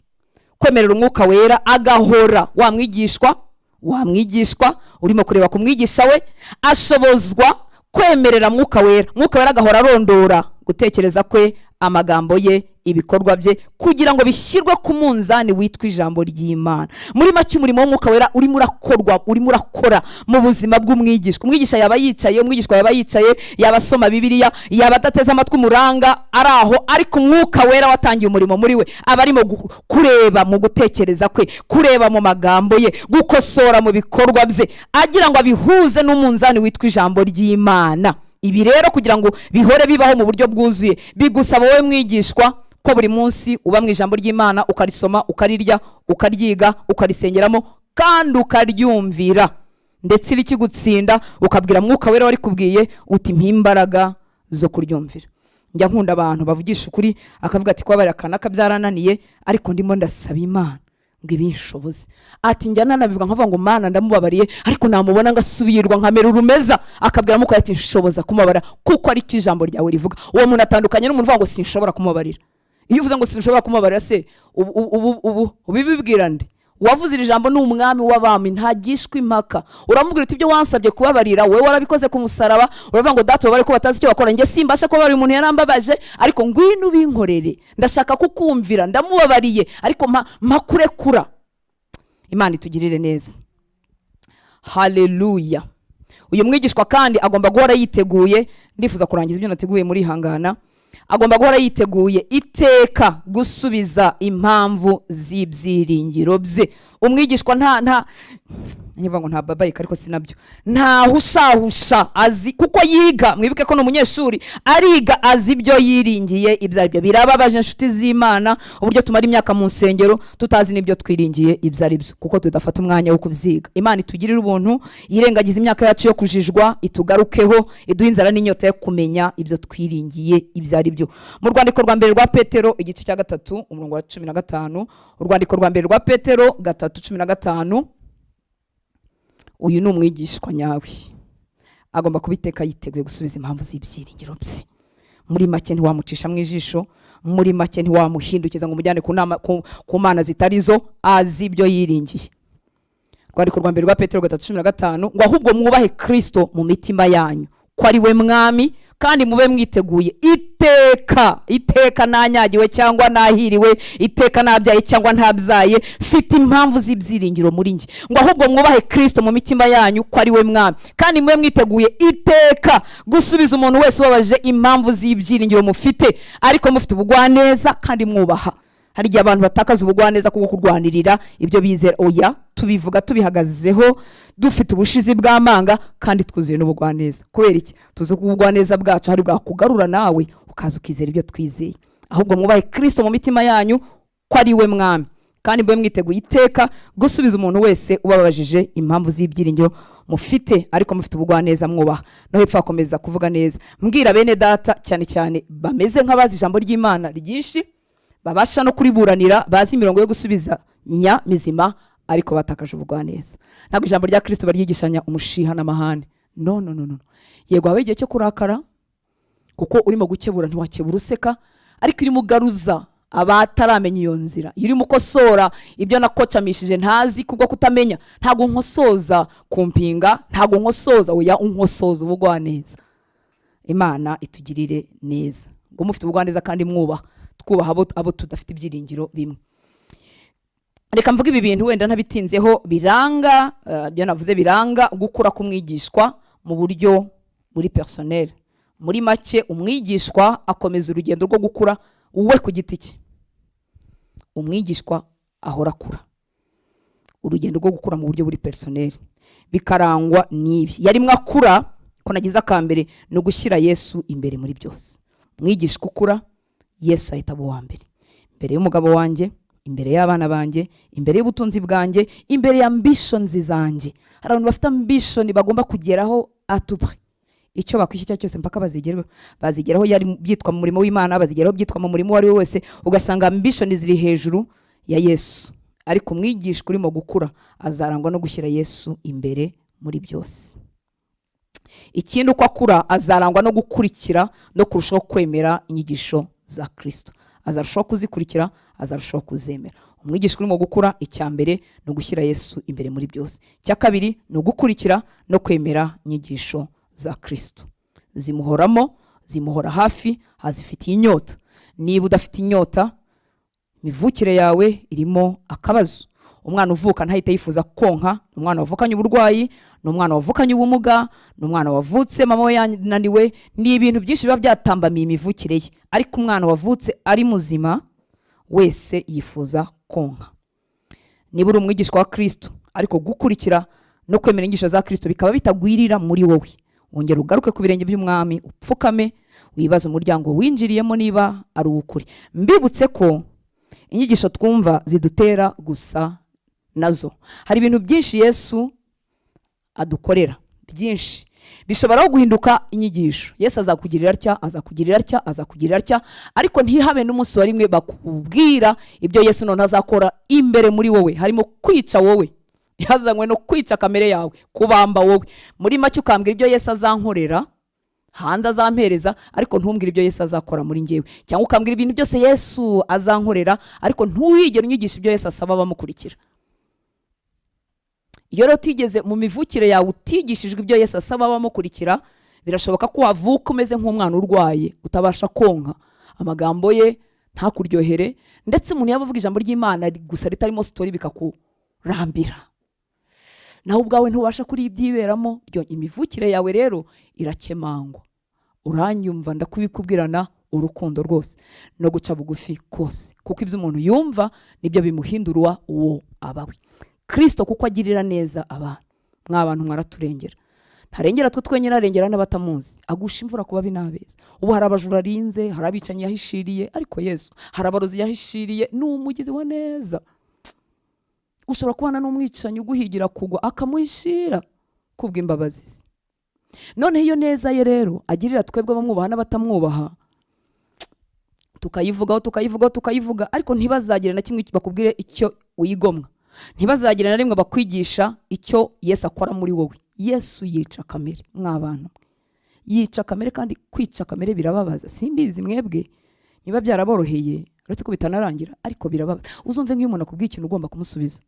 kwemerera Umwuka Wera agahora wa mwigishwa urimo kureba ku mwigisha we, ashobozwa kwemerera Mwuka Wera, Mwuka Wera agahora arondora gutekereza kwe, amagambo ye, ibikorwa bye, kugira ngo bishyirwe ku munzani witwa ijambo ry'Imana. Muri make, umurimo w'Umwuka Wera urimo urakorwa, urimo urakora mu buzima bw'umwigishwa. Umwigisha yaba yicaye, umwigishwa yaba yicaye, yaba asoma Bibiliya, yaba adateze amatwi umuranga ari aho, ariko Umwuka Wera watangiye umurimo muri we aba arimo kureba mu gutekereza kwe, kureba mu magambo ye, gukosora mu bikorwa bye, agira ngo abihuze n'umunzani witwa ijambo ry'Imana. Ibi rero, kugira ngo bihore bibaho mu buryo bwuzuye, bigusaba wowe mwigishwa ko buri munsi uba mu ijambo ry'Imana, ukarisoma, ukarirya, ukaryiga, ukarisengeramo kandi ukaryumvira, ndetse rikigutsinda ukabwira Mwuka Wera warikubwiye uti: "Mpa imbaraga zo kuryumvira." Njya nkunda abantu bavugisha ukuri, akavuga ati: "Kubabarira kanaka byarananiye, ariko ndimo ndasaba Imana." Ngo ibinshoboze. Ati njya nanabivuga nkavuga ngo Mana, ndamubabariye, ariko namubona ngasubirwa nkamera urumeza. Akabwira Mwuka ati nshoboza kumubabara kuko ari cyo ijambo ryawe rivuga. Uwo muntu atandukanye n'umuntu uvuga ngo sinshobora kumubabarira. Iyo uvuze ngo sinshobora kumubabarira, se ubu ubu ubu ubibibwira nde? Uwavuze iri jambo ni umwami w'abami, ntagishwa impaka. Uramubwira uti ibyo wansabye kubabarira, wowe warabikoze ku musaraba. Uravuga ngo data, ubabare ko batazi icyo bakora. Njye simbasha kubabarira, umuntu yarambabaje, ariko ngwino ubinkorere, ndashaka kukumvira. Ndamubabariye, ariko mpa kurekura. Imana itugirire neza. Haleluya. Uyu mwigishwa kandi agomba guhora yiteguye. Ndifuza kurangiza ibyo nateguye muri hangana. Agomba guhora yiteguye iteka gusubiza impamvu z'ibyiringiro bye. Umwigishwa nta nkivuga ngo nta babayika, ariko si nabyo, ntahushahusha, azi kuko yiga. Mwibuke ko ni umunyeshuri, ariga, azi ibyo yiringiye ibyo ari byo. Birababaje, inshuti z'Imana, uburyo tumara imyaka mu nsengero tutazi n'ibyo twiringiye ibyo ari byo, kuko tudafata umwanya wo kubyiga. Imana itugirire ubuntu, yirengagiza imyaka yacu yo kujijwa, itugarukeho, iduhe inzara n'inyota yo kumenya ibyo twiringiye ibyo ari byo. Mu rwandiko rwa mbere rwa Petero, igice cya 3, umurongo wa 15. Urwandiko rwa mbere rwa Petero 3:15. Uyu ni umwigishwa nyawe, agomba kuba iteka yiteguye gusubiza impamvu z'ibyiringiro bye. Muri make, ntiwamucisha mu ijisho. Muri make, ntiwamuhindukiza ngo umujyane ku nama ku mana zitari zo. Azi ibyo yiringiye. Rwandiko rwa mbere rwa Petero 3:15 ngo ahubwo mwubahe Kristo mu mitima yanyu ko ari we mwami, kandi mube mwiteguye iteka iteka, nanyagiwe cyangwa nahiriwe, iteka nabyaye cyangwa ntabyaye, mfite impamvu z'ibyiringiro muri njye. Ngo ahubwo mwubahe Kristo mu mitima yanyu ko ari we mwami, kandi mube mwiteguye iteka gusubiza umuntu wese ubabaje impamvu z'ibyiringiro mufite, ariko mufite ubugwaneza kandi mwubaha. Hari igihe abantu batakaza ubugwaneza kubwo kurwanirira ibyo bizera. Oya, tubivuga tubihagazeho, dufite ubushizi bw'amanga kandi twuzuye n'ubugwaneza. Kubera iki? Tuzi ko ubugwaneza bwacu hari bwakugarura, nawe ukaza ukizera ibyo twizeye. Ahubwo mwubahe Kristo mu mitima yanyu ko ari we mwami, kandi mube mwiteguye iteka gusubiza umuntu wese ubabajije impamvu z'ibyiringiro mufite, ariko mufite ubugwaneza, mwubaha. No hepfo hakomeza kuvuga neza. Mbwira bene data, cyane cyane bameze nk'abazi ijambo ry'Imana ryinshi, babasha no kuriburanira, bazi imirongo yo gusubizanya mizima, ariko batakaje ubugwaneza. Ntabwo ijambo rya Kristo baryigishanya umushiha n'amahane. No, no, no, no. Yego, habaho igihe cyo kurakara, kuko urimo gukebura ntiwakebura useka, ariko urimo ugaruza abataramenya iyo nzira, iyo urimo ukosora ibyo nakocamishije ntazi kubwo kutamenya, ntabwo nkosoza ku mpinga, ntabwo nkosoza, oya, unkosoza ubugwaneza. Imana itugirire neza. Ngo mufite ubugwaneza kandi mwubaha. Twubaha abo tudafite ibyiringiro bimwe. Reka mvuge ibi bintu wenda ntabitinzeho, biranga ibyo navuze, biranga gukura k'umwigishwa mu buryo muri personnel. Muri make, umwigishwa akomeza urugendo rwo gukura we ku giti cye. Umwigishwa ahora akura, urugendo rwo gukura mu buryo buri personnel bikarangwa n'ibi yarimwo akura. Ko nagize akambere ni ugushyira Yesu imbere muri byose. Umwigishwa ukura, Yesu ahita aba uwa mbere, imbere y'umugabo wanjye, imbere y'abana banjye, imbere y'ubutunzi bwanjye, imbere ya ambitions zanjye. Hari abantu bafite ambition bagomba kugeraho à tout prix, icyo bakwishyura cyose mpaka bazigerweho, bazigeraho. Yari byitwa mu murimo w'Imana, bazigeraho byitwa mu murimo uwo ari we wese, ugasanga ambition ziri hejuru ya Yesu. Ariko umwigishwa urimo gukura azarangwa no gushyira Yesu imbere muri byose. Ikindi, uko akura azarangwa no gukurikira no kurushaho kwemera inyigisho za Kirisito. Azarushaho kuzikurikira, azarushaho kuzemera. Umwigishwa urimo gukura, icya mbere ni ugushyira Yesu imbere muri byose. Icya kabiri ni ugukurikira no kwemera inyigisho za Kirisito. Zimuhoramo, zimuhora hafi, azifitiye inyota. Niba udafite inyota, imivukire yawe irimo akabazo. Umwana uvuka ntahite yifuza konka ni umwana wavukanye uburwayi, ni umwana wavukanye ubumuga, ni umwana wavutse mama we yananiwe, ni ibintu byinshi biba byatambamiye imivukire ye. Ariko umwana wavutse ari muzima wese yifuza konka. Niba uri umwigishwa wa Kirisito, ariko gukurikira no kwemera inyigisho za Kirisito bikaba bitagwirira muri wowe, wongera ugaruke ku birenge by'umwami, upfukame, wibaze umuryango winjiriyemo niba ari uw'ukuri. Mbibutse ko inyigisho twumva zidutera gusa nazo. Hari ibintu byinshi Yesu adukorera, byinshi. Bishobora guhinduka inyigisho. Yesu azakugirira atya, azakugirira atya, azakugirira atya, ariko ntihabe n'umunsi wa rimwe bakubwira ibyo Yesu none azakora imbere muri wowe. Harimo kwica wowe, yazanywe no kwica kamere yawe, kubamba wowe. Muri make, ukambwira ibyo Yesu azankorera hanze, azampereza, ariko ntumbwire ibyo Yesu azakora muri njyewe. Cyangwa ukambwira ibintu byose Yesu azankorera, ariko ntuwigere unyigisha ibyo Yesu asaba abamukurikira. Iyo rero utigeze mu mivukire yawe utigishijwe ibyo Yesu asaba abamukurikira, birashoboka ko wavuka umeze nk'umwana urwaye, utabasha konka, amagambo ye ntakuryohere, ndetse umuntu yaba avuga ijambo ry'Imana gusa ritarimo story bikakurambira, nawe ubwawe ntubasha kuribyiberamo. Imivukire yawe rero irakemangwa. Uranyumva? Ndakubikubwirana urukundo rwose no guca bugufi kose, kuko ibyo umuntu yumva nibyo bimuhindura uwo abawe. Kirisito kuko agirira neza abantu, mwa bantu mwaraturengera. Ntarengera twe twenyine, arengera n'abatamuzi. Agusha imvura ku babi n'abeza. Ubu hari abajura arinze, hari abicanyi yahishiriye, ariko Yesu, hari abarozi yahishiriye. Ni umugizi wa neza. Ushobora kubana n'umwicanyi uguhigira kugwa, akamuhishira kubw'imbabazi ze. Noneho iyo neza ye rero agirira twebwe abamwubaha n'abatamwubaha, tukayivugaho, tukayivugaho, tukayivuga, ariko ntibazagire na kimwe bakubwire icyo wigomwa, ntibazagire na rimwe bakwigisha icyo Yesu akora muri wowe. Yesu yica kamere, mwa bantu, yica kamere. Kandi kwica kamere birababaza. Simbizi mwebwe niba byaraboroheye, uretse ko bitanarangira, ariko birababaza. Uzumve nk'iyo umuntu akubwiye ikintu ugomba kumusubiza,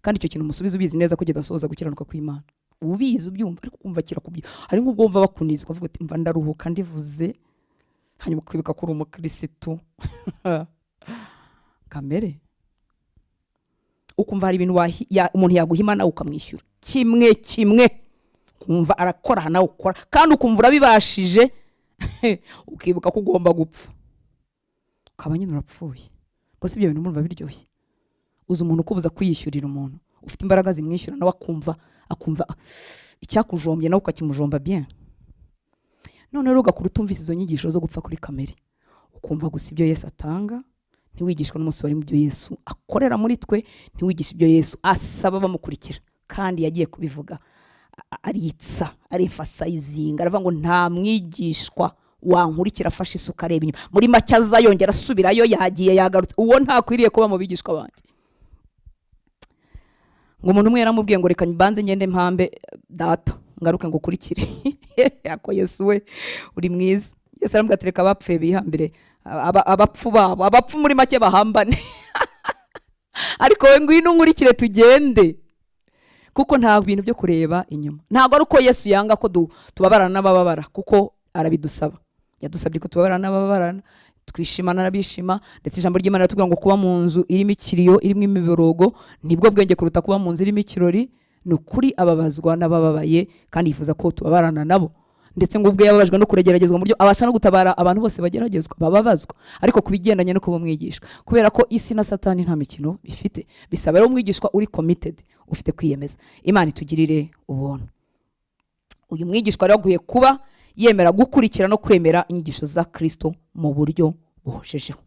kandi icyo kintu umusubiza ubizi neza ko kidasohoza gukiranuka kw'Imana, ubizi, ubyumva, ariko ukumva kirakubye. Hari nk'ubwo wumva bakuniza, ukavuga uti: "Mva ndaruhuka ndivuze", hanyuma ukibuka ko uri umukirisitu. Kamere, ukumva hari ibintu umuntu yaguhima nawe ukamwishyura kimwe kimwe, ukumva arakora aha nawe ukora, kandi ukumva urabibashije, ukibuka ko ugomba gupfa, ukaba nyine urapfuye. Gusa ibyo bintu murumva biryoshye? Uzi umuntu ukubuza kwiyishyurira, umuntu ufite imbaraga zimwishyura, nawe akumva icyakujombye nawe ukakimujomba bien. None rero ugakura utumvise izo nyigisho zo gupfa kuri kamere, ukumva gusa ibyo Yesu atanga, ntiwigishwa n'umunsi wari mu byo Yesu akorera muri twe, ntiwigishe ibyo Yesu asaba bamukurikira. Kandi yagiye kubivuga aritsa, aremphasizinga, aravuga ngo: "Nta mwigishwa wankurikira afashe isuka areba inyuma." Muri make, aza yongera asubirayo, yagiye yagarutse, uwo ntakwiriye kuba mu bigishwa banjye. Ngo umuntu umwe yaramubwiye ngo: "Reka mbanze ngende mpambe data, ngaruke ngo ukurikire." Ako Yesu we, uri mwiza. Yesu aramubwira ati: "Reka abapfuye bihambire abapfu babo, abapfu muri make bahambane, ariko we ngwino unkurikire tugende", kuko nta bintu byo kureba inyuma. Ntabwo ari uko Yesu yanga ko tubabarana n'abababara, kuko arabidusaba. Yadusabye ko tubabarana n'abababarana, twishimana n'abishima. Ndetse ijambo ry'Imana riratubwira ngo kuba mu nzu irimo ikiriyo, irimo imiborogo, nibwo bwenge kuruta kuba mu nzu irimo ikirori. Ni ukuri, ababazwa n'abababaye kandi yifuza ko tubabarana nabo. Ndetse ngo ubwe yababajwe no kuregeragezwa mu buryo abasha no gutabara abantu bose bageragezwa, bababazwa. Ariko ku bigendanye no kuba umwigishwa, kubera ko isi na Satani nta mikino bifite, bisaba rero umwigishwa uri committed, ufite kwiyemeza. Imana itugirire ubuntu. Uyu mwigishwa rero akwiye kuba yemera gukurikira no kwemera inyigisho za Kristo mu buryo buhojejeho.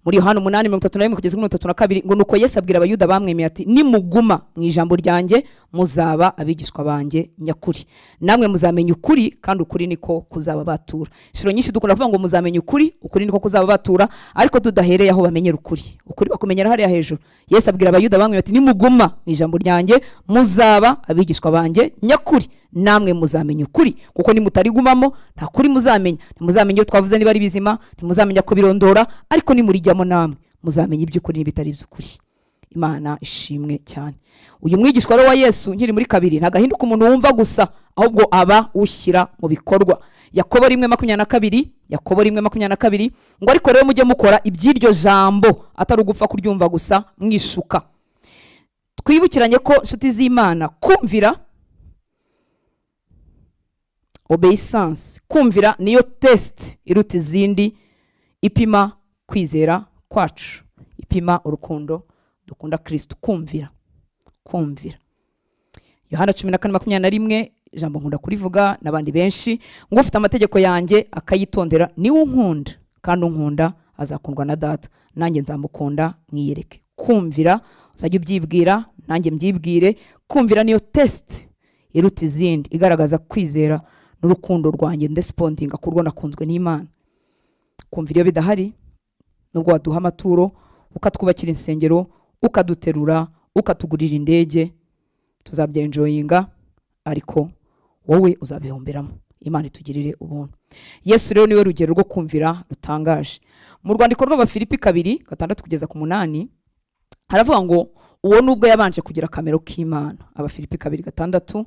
Muri Yohana 8:31 kugeza kuri 32, ngo: "Nuko Yesu abwira Abayuda bamwemeye ati: 'Nimuguma mu ijambo ryanjye, muzaba abigishwa banjye nyakuri, namwe muzamenya ukuri, kandi ukuri niko kuzababatura.'" Inshuro nyinshi dukunda kuvuga ngo muzamenya ukuri, ukuri niko kuzababatura, ariko tudahereye aho bamenyera ukuri. Ukuri bakumenyera hariya hejuru. Yesu abwira Abayuda bamwemeye ati: "Nimuguma mu ijambo ryanjye, muzaba abigishwa banjye nyakuri, namwe muzamenya ukuri." Kuko nimutarigumamo nta kuri muzamenya. Ntimuzamenya iyo twavuze niba ari bizima, ntimuzamenya kubirondora, ariko nimurijyamo namwe muzamenya iby'ukuri n'ibitari iby'ukuri. Imana ishimwe cyane. Uyu mwigishwa rero wa Yesu, nkiri muri kabiri, ntabwo ahinduka umuntu wumva gusa, ahubwo aba ushyira mu bikorwa. Yakobo 1:22, Yakobo 1:22, ngo: "Ariko rero mujye mukora iby'iryo jambo, atari ugupfa kuryumva gusa mwishuka." Twibukiranye ko, inshuti z'Imana, kumvira, obeissance, kumvira niyo test iruta izindi ipima kwizera kwacu, ipima urukundo dukunda Kristo. Kumvira, kumvira. Yohana 14:21, ijambo nkunda kurivuga n'abandi benshi, ngo: "Ufite amategeko yanjye akayitondera niwe unkunda, kandi unkunda azakundwa na Data, nanjye nzamukunda mwiyereke." Kumvira, uzajya ubyibwira, nanjye mbyibwire, kumvira niyo test. Iruta izindi igaragaza kwizera n'urukundo rwanjye, ndespondinga kurwo nakunzwe n'Imana. Kumvira iyo bidahari, nubwo waduha amaturo, ukatwubakira insengero, ukaduterura, ukatugurira indege, tuzabyenjoyinga, ariko wowe uzabihomberamo. Imana itugirire ubuntu. Yesu rero niwe rugero rwo kumvira rutangaje. Mu rwandiko rw'Abafilipi 2:6-8 haravuga ngo uwo nubwo yabanje kugira akamero k'Imana. Abafilipi 2:6,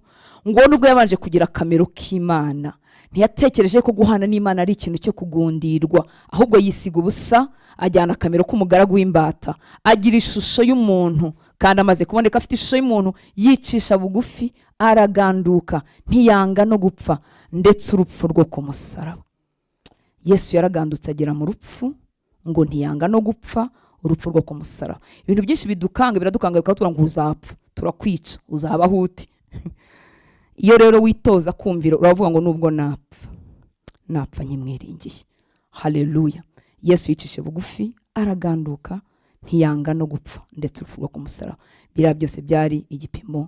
ngo uwo nubwo yabanje kugira akamero k'Imana, ntiyatekereje ko guhana n'Imana ari ikintu cyo kugundirwa, ahubwo yisiga ubusa, ajyana akamero k'umugaragu w'imbata, agira ishusho y'umuntu. Kandi amaze kuboneka afite ishusho y'umuntu, yicisha bugufi, araganduka, ntiyanga no gupfa, ndetse urupfu rwo ku musaraba. Yesu yaragandutse agera mu rupfu, ngo ntiyanga no gupfa urupfu rwo ku musaraba. Ibintu byinshi bidukanga, biradukanga, bikatubwira ngo uzapfa, turakwica, uzabaho ute? Iyo rero witoza kumvira, uravuga ngo nubwo napfa, napfa nkimwiringiye. Haleluya! Yesu yicishe bugufi, araganduka, ntiyanga no gupfa, ndetse urupfu rwo ku musaraba. Biriya byose byari igipimo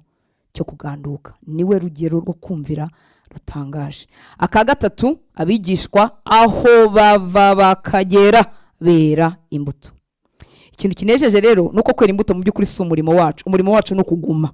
cyo kuganduka. Niwe rugero rwo kumvira rutangaje. Aka gatatu, abigishwa aho bava bakagera bera imbuto. Ikintu kinejeje rero ni uko kwera imbuto mu by'ukuri si umurimo wacu. Umurimo wacu ni ukuguma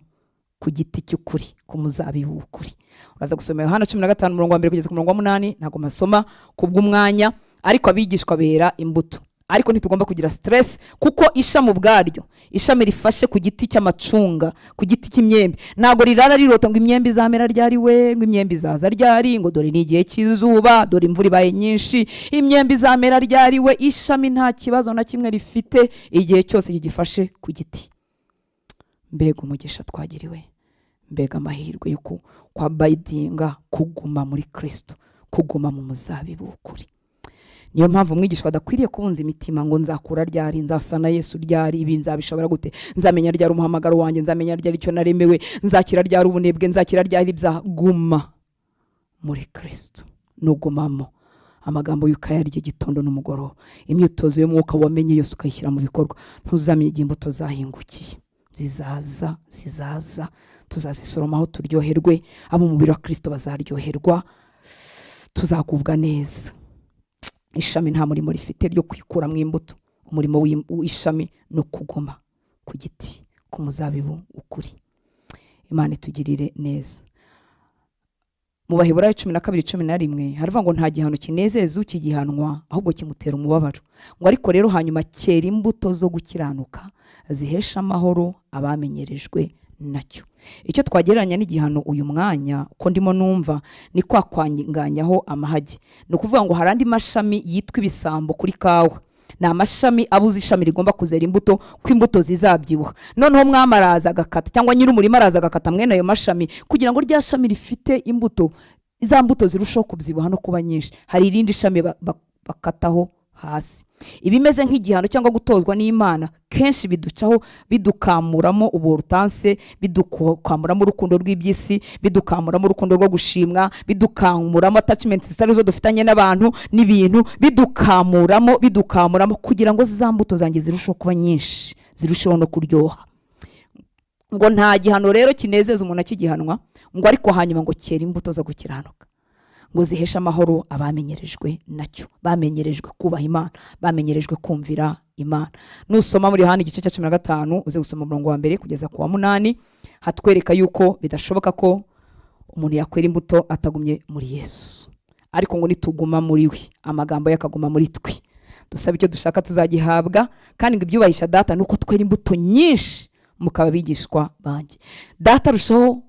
ku giti cy'ukuri, ku muzabibu w'ukuri. Uraza gusoma Yohana 15, umurongo wa 1 kugeza ku murongo wa 8. Ntabwo masoma kubw'umwanya, ariko abigishwa bera imbuto. Ariko ntitugomba kugira stress, kuko ishami ubwaryo, ishami rifashe ku giti cy'amacunga, ku giti cy'imyembe, ntabwo rirara rirota ngo imyembe izamera ryari we, ngo imyembe izaza ryari, ngo dore ni igihe cy'izuba, dore imvura ibaye nyinshi, imyembe izamera ryari we. Ishami nta kibazo na kimwe rifite igihe cyose kigifashe ku giti. Mbega umugisha twagiriwe! Mbega amahirwe yo kwa abidinga, kuguma muri Kristo, kuguma mu muzabibu w'ukuri! Niyo mpamvu umwigishwa adakwiriye kubunza imitima ngo nzakura ryari, nzasa na Yesu ryari, ibi nzabishobora gute, nzamenya ryari umuhamagaro wanjye, nzamenya ryari icyo naremewe, nzakira ryari ubunebwe, nzakira ryari ibyaha. Guma muri Kristo. Nugumamo, amagambo y'ukayarya igitondo n'umugoroba, imyitozo y'umwuka wamenye yose ukayishyira mu bikorwa, ntuzamenye igihe imbuto zahingukiye. Zizaza, zizaza, tuzazisoromaho turyoherwe. Abo umubiri wa Kristo bazaryoherwa, tuzagubwa neza. Ishami nta murimo rifite ryo kwikuramo imbuto. Umurimo w'ishami ni ukuguma ku giti, ku muzabibu ukuri. Imana itugirire neza. Mu Baheburayo 12:11 haravuga ngo nta gihano kinezeza ukigihanwa, ahubwo kimutera umubabaro. Ngo ariko rero hanyuma cyera imbuto zo gukiranuka zihesha amahoro abamenyerejwe nacyo. Icyo twagereranya n'igihano uyu mwanya ko ndimo numva ni kwa kwanganyaho amahagi. Ni ukuvuga ngo hari andi mashami yitwa ibisambo kuri kawa. Ni amashami abuze ishami rigomba kuzera imbuto, ko imbuto zizabyibuha. Noneho umwami araza agakata, cyangwa nyir'umurima araza agakata mwene ayo mashami, kugira ngo rya shami rifite imbuto, za mbuto zirushaho kubyibuha no kuba nyinshi. Hari irindi shami bakataho hasi. Ibimeze nk'igihano cyangwa gutozwa n'Imana kenshi biducaho, bidukamuramo uburutanse, bidukamuramo urukundo rw'iby'isi, bidukamuramo urukundo rwo gushimwa, bidukamuramo attachment zitari zo dufitanye n'abantu n'ibintu, bidukamuramo, bidukamuramo, kugira ngo za mbuto zanjye zirusheho kuba nyinshi, zirusheho no kuryoha. Ngo nta gihano rero kinezeza umuntu akigihanwa, ngo ariko hanyuma ngo cyera imbuto zo gukiranuka, ngo ziheshe amahoro abamenyerejwe nacyo, bamenyerejwe kubaha Imana, bamenyerejwe kumvira Imana. Nusoma muri Yohana igice cya 15, uze gusoma umurongo wa 1 kugeza ku wa 8, hatwereka yuko bidashoboka ko umuntu yakwera imbuto atagumye muri Yesu. Ariko ngo nituguma muri we, amagambo ye akaguma muri twe, dusaba icyo dushaka tuzagihabwa. Kandi ngo ibyubahisha Data ni uko twera imbuto nyinshi, mukaba abigishwa banjye. Data arushaho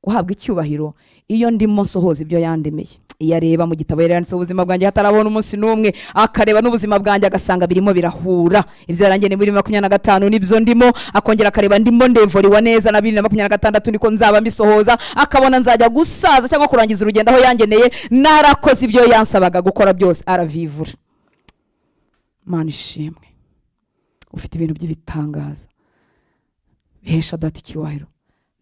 guhabwa icyubahiro iyo ndimo nsohoza ibyo yandemeye. Iyo areba mu gitabo yari yanditseho ubuzima bwanjye hatarabona umunsi n'umwe, akareba n'ubuzima bwanjye agasanga birimo birahura, ibyo yarangiye muri 25 nibyo ndimo, akongera akareba ndimo ndevoriwa neza na 2026 niko nzaba mbisohoza, akabona nzajya gusaza cyangwa kurangiza urugendo aho yangeneye narakoze ibyo yansabaga gukora byose, aravivura. Mana ishimwe! Ufite ibintu by'ibitangaza bihesha Data icyubahiro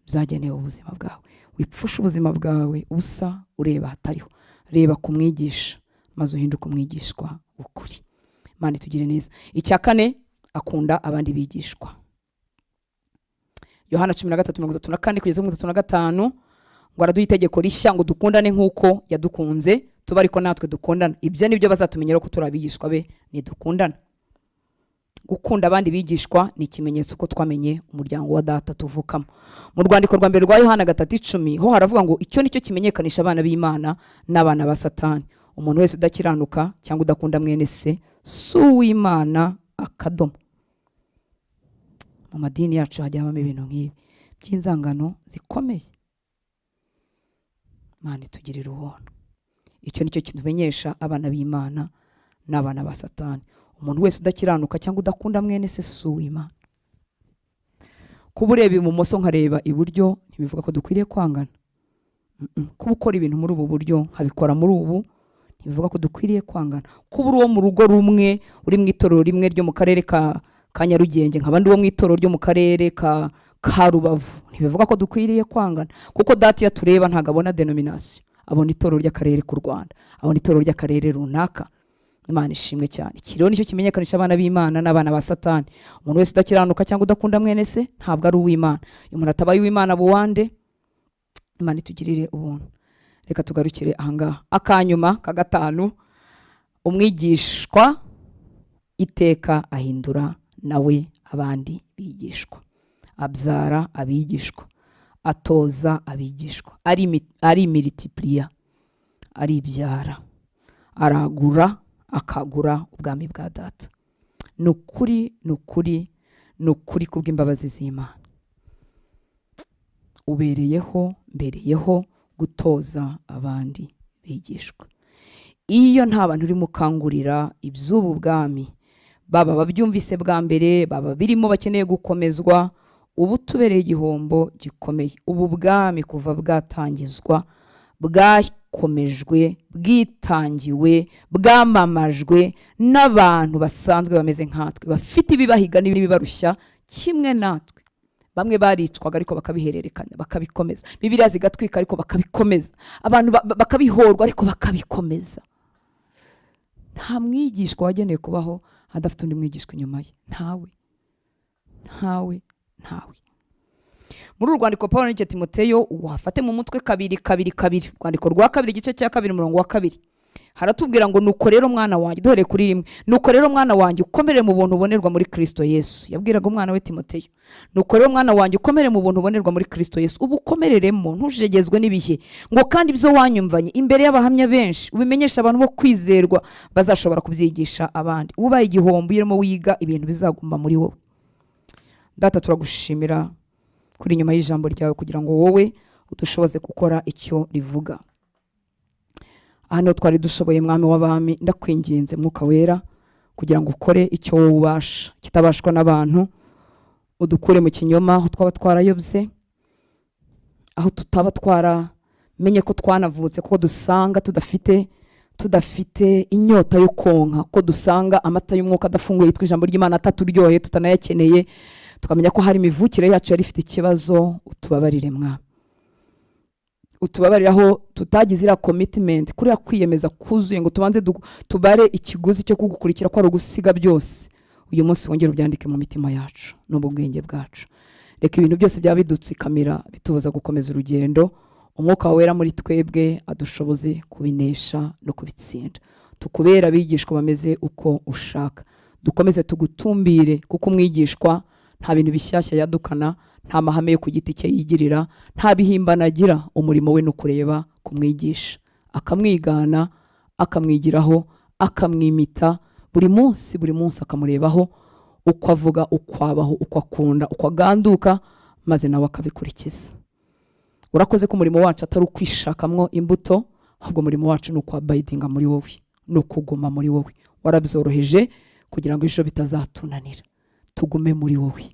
byagenewe ubuzima bwawe. Wipfusha ubuzima bwawe ubusa ureba hatariho. Reba ku mwigisha, maze uhinduke umwigishwa w'ukuri. Imana itugire neza. Icya kane, akunda abandi bigishwa. Yohana 13:34 kugeza 35. Ngo araduha itegeko rishya, ngo dukundane nk'uko yadukunze, tuba ariko natwe dukundana. Ibyo nibyo bazatumenyera ko turi abigishwa be, nidukundana. Gukunda abandi bigishwa ni ikimenyetso ko twamenye umuryango wa Data tuvukamo. Mu rwandiko rwa mbere rwa Yohana 3:10 ho haravuga ngo: "Icyo nicyo kimenyekanisha abana b'Imana n'abana ba Satani: umuntu wese udakiranuka cyangwa udakunda mwene se si uw'Imana." Akadomo. Mu madini yacu hajya habamo ibintu nk'ibi by'inzangano zikomeye. Imana itugirira ubuntu. Icyo nicyo kitumenyesha abana b'Imana n'abana ba Satani: umuntu wese udakiranuka cyangwa udakunda mwene se si uw'Imana. Kuba ureba ibumoso nkareba iburyo ntibivuga ko dukwiriye kwangana. Kuba ukora ibintu muri ubu buryo nkabikora muri ubu ntibivuga ko dukwiriye kwangana. Kuba uri uwo mu rugo rumwe, uri mu itorero rimwe ryo mu karere ka Nyarugenge, nkaba ndi uwo mu itorero ryo mu karere ka Rubavu, ntibivuga ko dukwiriye kwangana, kuko Data iyo atureba ntabwo abona denomination, abona itorero ry'akarere k'u Rwanda, abona itorero ry'akarere runaka. Imana ishimwe cyane. Iki rero nicyo kimenyekanisha abana b'Imana n'abana ba Satani: umuntu wese udakiranuka cyangwa udakunda mwene se ntabwo ari uw'Imana. Iyo umuntu atabaye uw'Imana, aba uwande? Imana itugirire ubuntu. Reka tugarukire ahangaha. Akanyuma ka gatanu: umwigishwa iteka ahindura nawe abandi bigishwa, abyara abigishwa, atoza abigishwa, ari multiplier, aribyara, aragura, akagura ubwami bwa Data. Ni ukuri, ni ukuri, ni ukuri, kubw'imbabazi z'Imana ubereyeho, mbereyeho gutoza abandi bigishwa. Iyo nta bantu urimo ukangurira iby'ubu bwami, baba babyumvise bwa mbere, baba birimo bakeneye gukomezwa, ubu tubereye igihombo gikomeye. Ubu bwami kuva bwatangizwa bwakomejwe, bwitangiwe, bwamamajwe n'abantu basanzwe bameze nkatwe, bafite ibibahiga n'ibibarushya kimwe natwe. Bamwe baricwaga ariko bakabihererekanya, bakabikomeza. Bibiliya zigatwika ariko bakabikomeza. Abantu bakabihorwa ariko bakabikomeza. Nta mwigishwa wagenewe kubaho adafite undi mwigishwa inyuma ye. Ntawe, ntawe, ntawe. Muri uru rwandiko Paul yandikiye Timoteyo, wafate mu mutwe 2:2:2. Urwandiko rwa kabiri, igice cya 2, umurongo wa 2, haratubwira ngo: "Nuko rero mwana wanjye," duhereye kuri 1, "nuko rero mwana wanjye, ukomere mu buntu ubonerwa muri Kristo Yesu." Yabwiraga umwana we Timoteyo: "Nuko rero mwana wanjye, ukomere mu buntu ubonerwa muri Kristo Yesu, ubu ukomereremo, ntujegezwe n'ibihe." Ngo: "Kandi ibyo wanyumvanye imbere y'abahamya benshi ubimenyesha abantu bo kwizerwa bazashobora kubyigisha abandi." Ubaye igihombo iyo urimo wiga ibintu bizaguma muri wowe. Data, turagushimira kuri inyuma y'ijambo ryawe kugira ngo wowe udushoboze gukora icyo rivuga. Hano twari dushoboye, Mwami w'abami, ndakwinginze Mwuka Wera kugira ngo ukore icyo wowe ubasha kitabashwa n'abantu, udukure mu kinyoma aho twaba twarayobye, aho tutaba twaramenye ko twanavutse, kuko dusanga tudafite inyota yo konka, ko dusanga amata y'umwuka adafunguye yitwa ijambo ry'Imana ataturyoheye, tutanayakeneye, tukamenya ko hari imivukire yacu yari ifite ikibazo. Utubabarire, Mwami, utubabarire aho tutagize iriya commitment, kuriya kwiyemeza kuzuye, ngo tubanze tubare ikiguzi cyo kugukurikira ko ari ugusiga byose. Uyu munsi wongere ubyandike mu mitima yacu no mu bwenge bwacu. Reka ibintu byose byaba bidutsikamira, bitubuza gukomeza urugendo, Umwuka Wera muri twebwe adushoboze kubinesha no kubitsinda, tukubera abigishwa bameze uko ushaka, dukomeze tugutumbire, kuko umwigishwa nta bintu bishyashya yadukana, nta mahame yo ku giti cye yigirira, nta bihimbano agira. Umurimo we ni ukureba kumwigisha, akamwigana, akamwigiraho, akamwimita buri munsi, buri munsi akamurebaho uko avuga, uko abaho, uko akunda, uko aganduka, maze nawe akabikurikiza. Urakoze ko umurimo wacu atari ukwishakamwo imbuto, ahubwo umurimo wacu ni ukwabidinga muri wowe, ni ukuguma muri wowe. Warabyoroheje kugira ngo ejo bitazatunanira. Tugume muri wowe,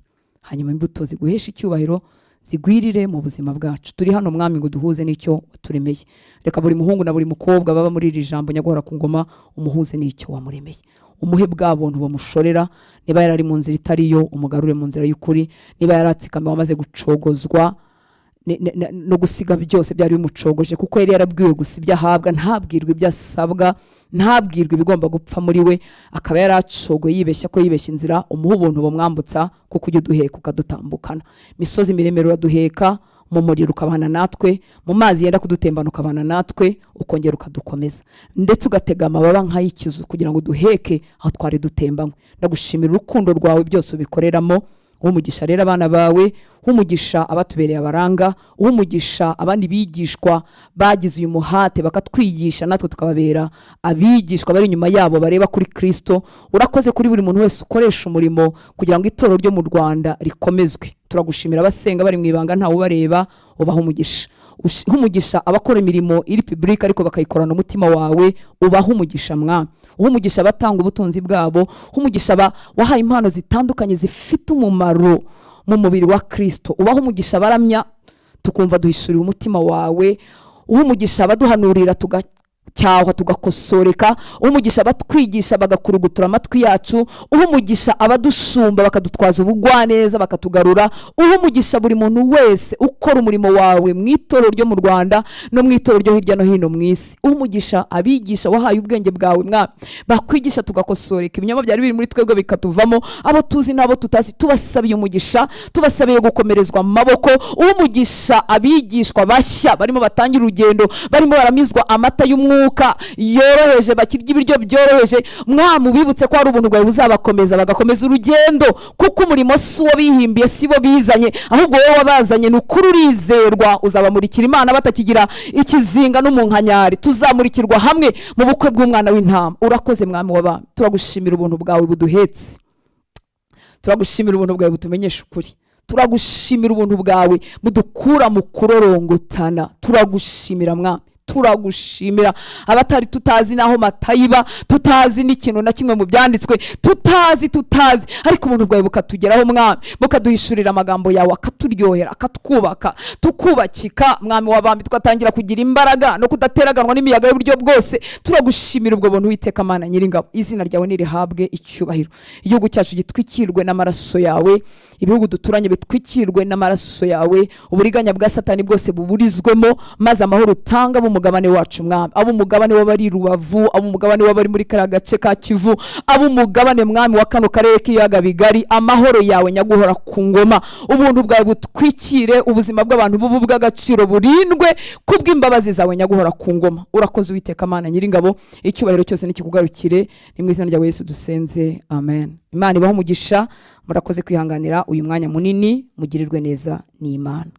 hanyuma imbuto ziguhesha icyubahiro zigwirire mu buzima bwacu. Turi hano, Mwami, ngo duhuze n'icyo waturemeye. Reka buri muhungu na buri mukobwa baba muri iri jambo nyaguhora ku ngoma, umuhuze n'icyo wamuremeye, umuhe bwa buntu bumushorera. Niba yari ari mu nzira itari yo, umugarure mu nzira y'ukuri. Niba yaratsikamiwe, amaze gucogozwa no gusiga byose byari bimucogoje, kuko yari yarabwiwe gusa ibyo ahabwa, ntabwirwe ibyo asabwa, ntabwirwe ibigomba gupfa muri we, akaba yaracogoye yibeshya ko yibeshya inzira, umuha ubuntu bumwambutsa, kuko ujya uduheka ukadutambukana imisozi miremire, uraduheka. Mu muriro ukabana natwe, mu mazi yenda kudutembana ukabana natwe, ukongera ukadukomeza, ndetse ugatega amababa nk'ay'ikizu kugira ngo duheke aho twari dutembanywe. Ndagushimira urukundo rwawe byose ubikoreramo. Umugisha rero abana bawe, umugisha abatubereye abaranga, umugisha abandi bigishwa bagize uyu muhate bakatwigisha, natwe tukababera abigishwa bari inyuma yabo bareba kuri Kristo. Urakoze kuri buri muntu wese ukoresha umurimo kugira ngo itorero ryo mu Rwanda rikomezwe. Turagushimira abasenga bari mu ibanga ntawe ubareba, ubaha umugisha. Uha umugisha abakora imirimo iri public ariko bakayikorana umutima wawe, ubaha umugisha mwami. Uha umugisha abatanga ubutunzi bwabo, uha umugisha wahaye impano zitandukanye zifite umumaro mu mubiri wa Kristo. Ubaha umugisha abaramya tukumva duhishuriwe umutima wawe. Uha umugisha abaduhanurira tugacyahwa tugakosoreka. Uha umugisha abatwigisha bagakurugutura amatwi yacu. Uha umugisha abadushumba bakadutwaza ubugwaneza bakatugarura. Uha umugisha buri muntu wese ukora umurimo wawe mu itorero ryo mu Rwanda no mu itorero ryo hirya no hino mu isi. Uha umugisha abigisha wahaye ubwenge bwawe mwami, bakwigisha tugakosoreka ibinyoma byari biri muri twebwe bikatuvamo. Abo tuzi n'abo tutazi tubasabiye umugisha, tubasabiye gukomerezwa amaboko. Uha umugisha abigishwa bashya barimo batangira urugendo, barimo baramizwa amata y'umwuka yoroheje, bakirya ibiryo byoroheje. Mwami, ubibutse ko hari ubuntu bwawe buzabakomeza bagakomeza urugendo, kuko umurimo si uwo bihimbiye, si bo bizanye, ahubwo wowe wabazanye. Ni ukuri urizerwa, uzabamurikira Imana batakigira ikizinga n'umunkanyari. Tuzamurikirwa hamwe mu bukwe bw'umwana w'intama. Urakoze mwami w'abami, turagushimira ubuntu bwawe buduhetse, turagushimira ubuntu bwawe butumenyesha ukuri, turagushimira ubuntu bwawe budukura mu kurorongotana. Turagushimira mwami, turagushimira. Abatari tutazi n'aho matayiba, tutazi n'ikintu na kimwe mu byanditswe, tutazi, ariko ubuntu bwawe bukatugeraho mwami, bukaduhishurira amagambo yawe, akaturyohera, akatwubaka, tukubakika mwami w'abami, tugatangira kugira imbaraga no kudateraganwa n'imiyaga y'uburyo bwose. Turagushimira ubwo buntu Uwiteka Mana Nyiringabo. Izina ryawe nirihabwe icyubahiro. Igihugu cyacu gitwikirwe n'amaraso yawe, ibihugu duturanye bitwikirwe n'amaraso yawe, uburiganya bwa Satani bwose buburizwemo, maze amahoro utanga ab'umugabane wacu mwami, ab'umugabane w'abari Rubavu, ab'umugabane w'abari muri kariya gace ka Kivu, ab'umugabane mwami wa kano karere k'ibiyaga bigari, amahoro yawe nyaguhora ku ngoma, ubuntu bwawe butwikire ubuzima bw'abantu bubu bw'agaciro, burindwe kubw'imbabazi zawe nyaguhora ku ngoma. Urakoze Uwiteka Mana Nyiringabo, icyubahiro cyose nikikugarukire. Ni mu izina rya Yesu dusenze, amen. Imana ibahe umugisha. Murakoze kwihanganira uyu mwanya munini. Mugirirwe neza n'Imana.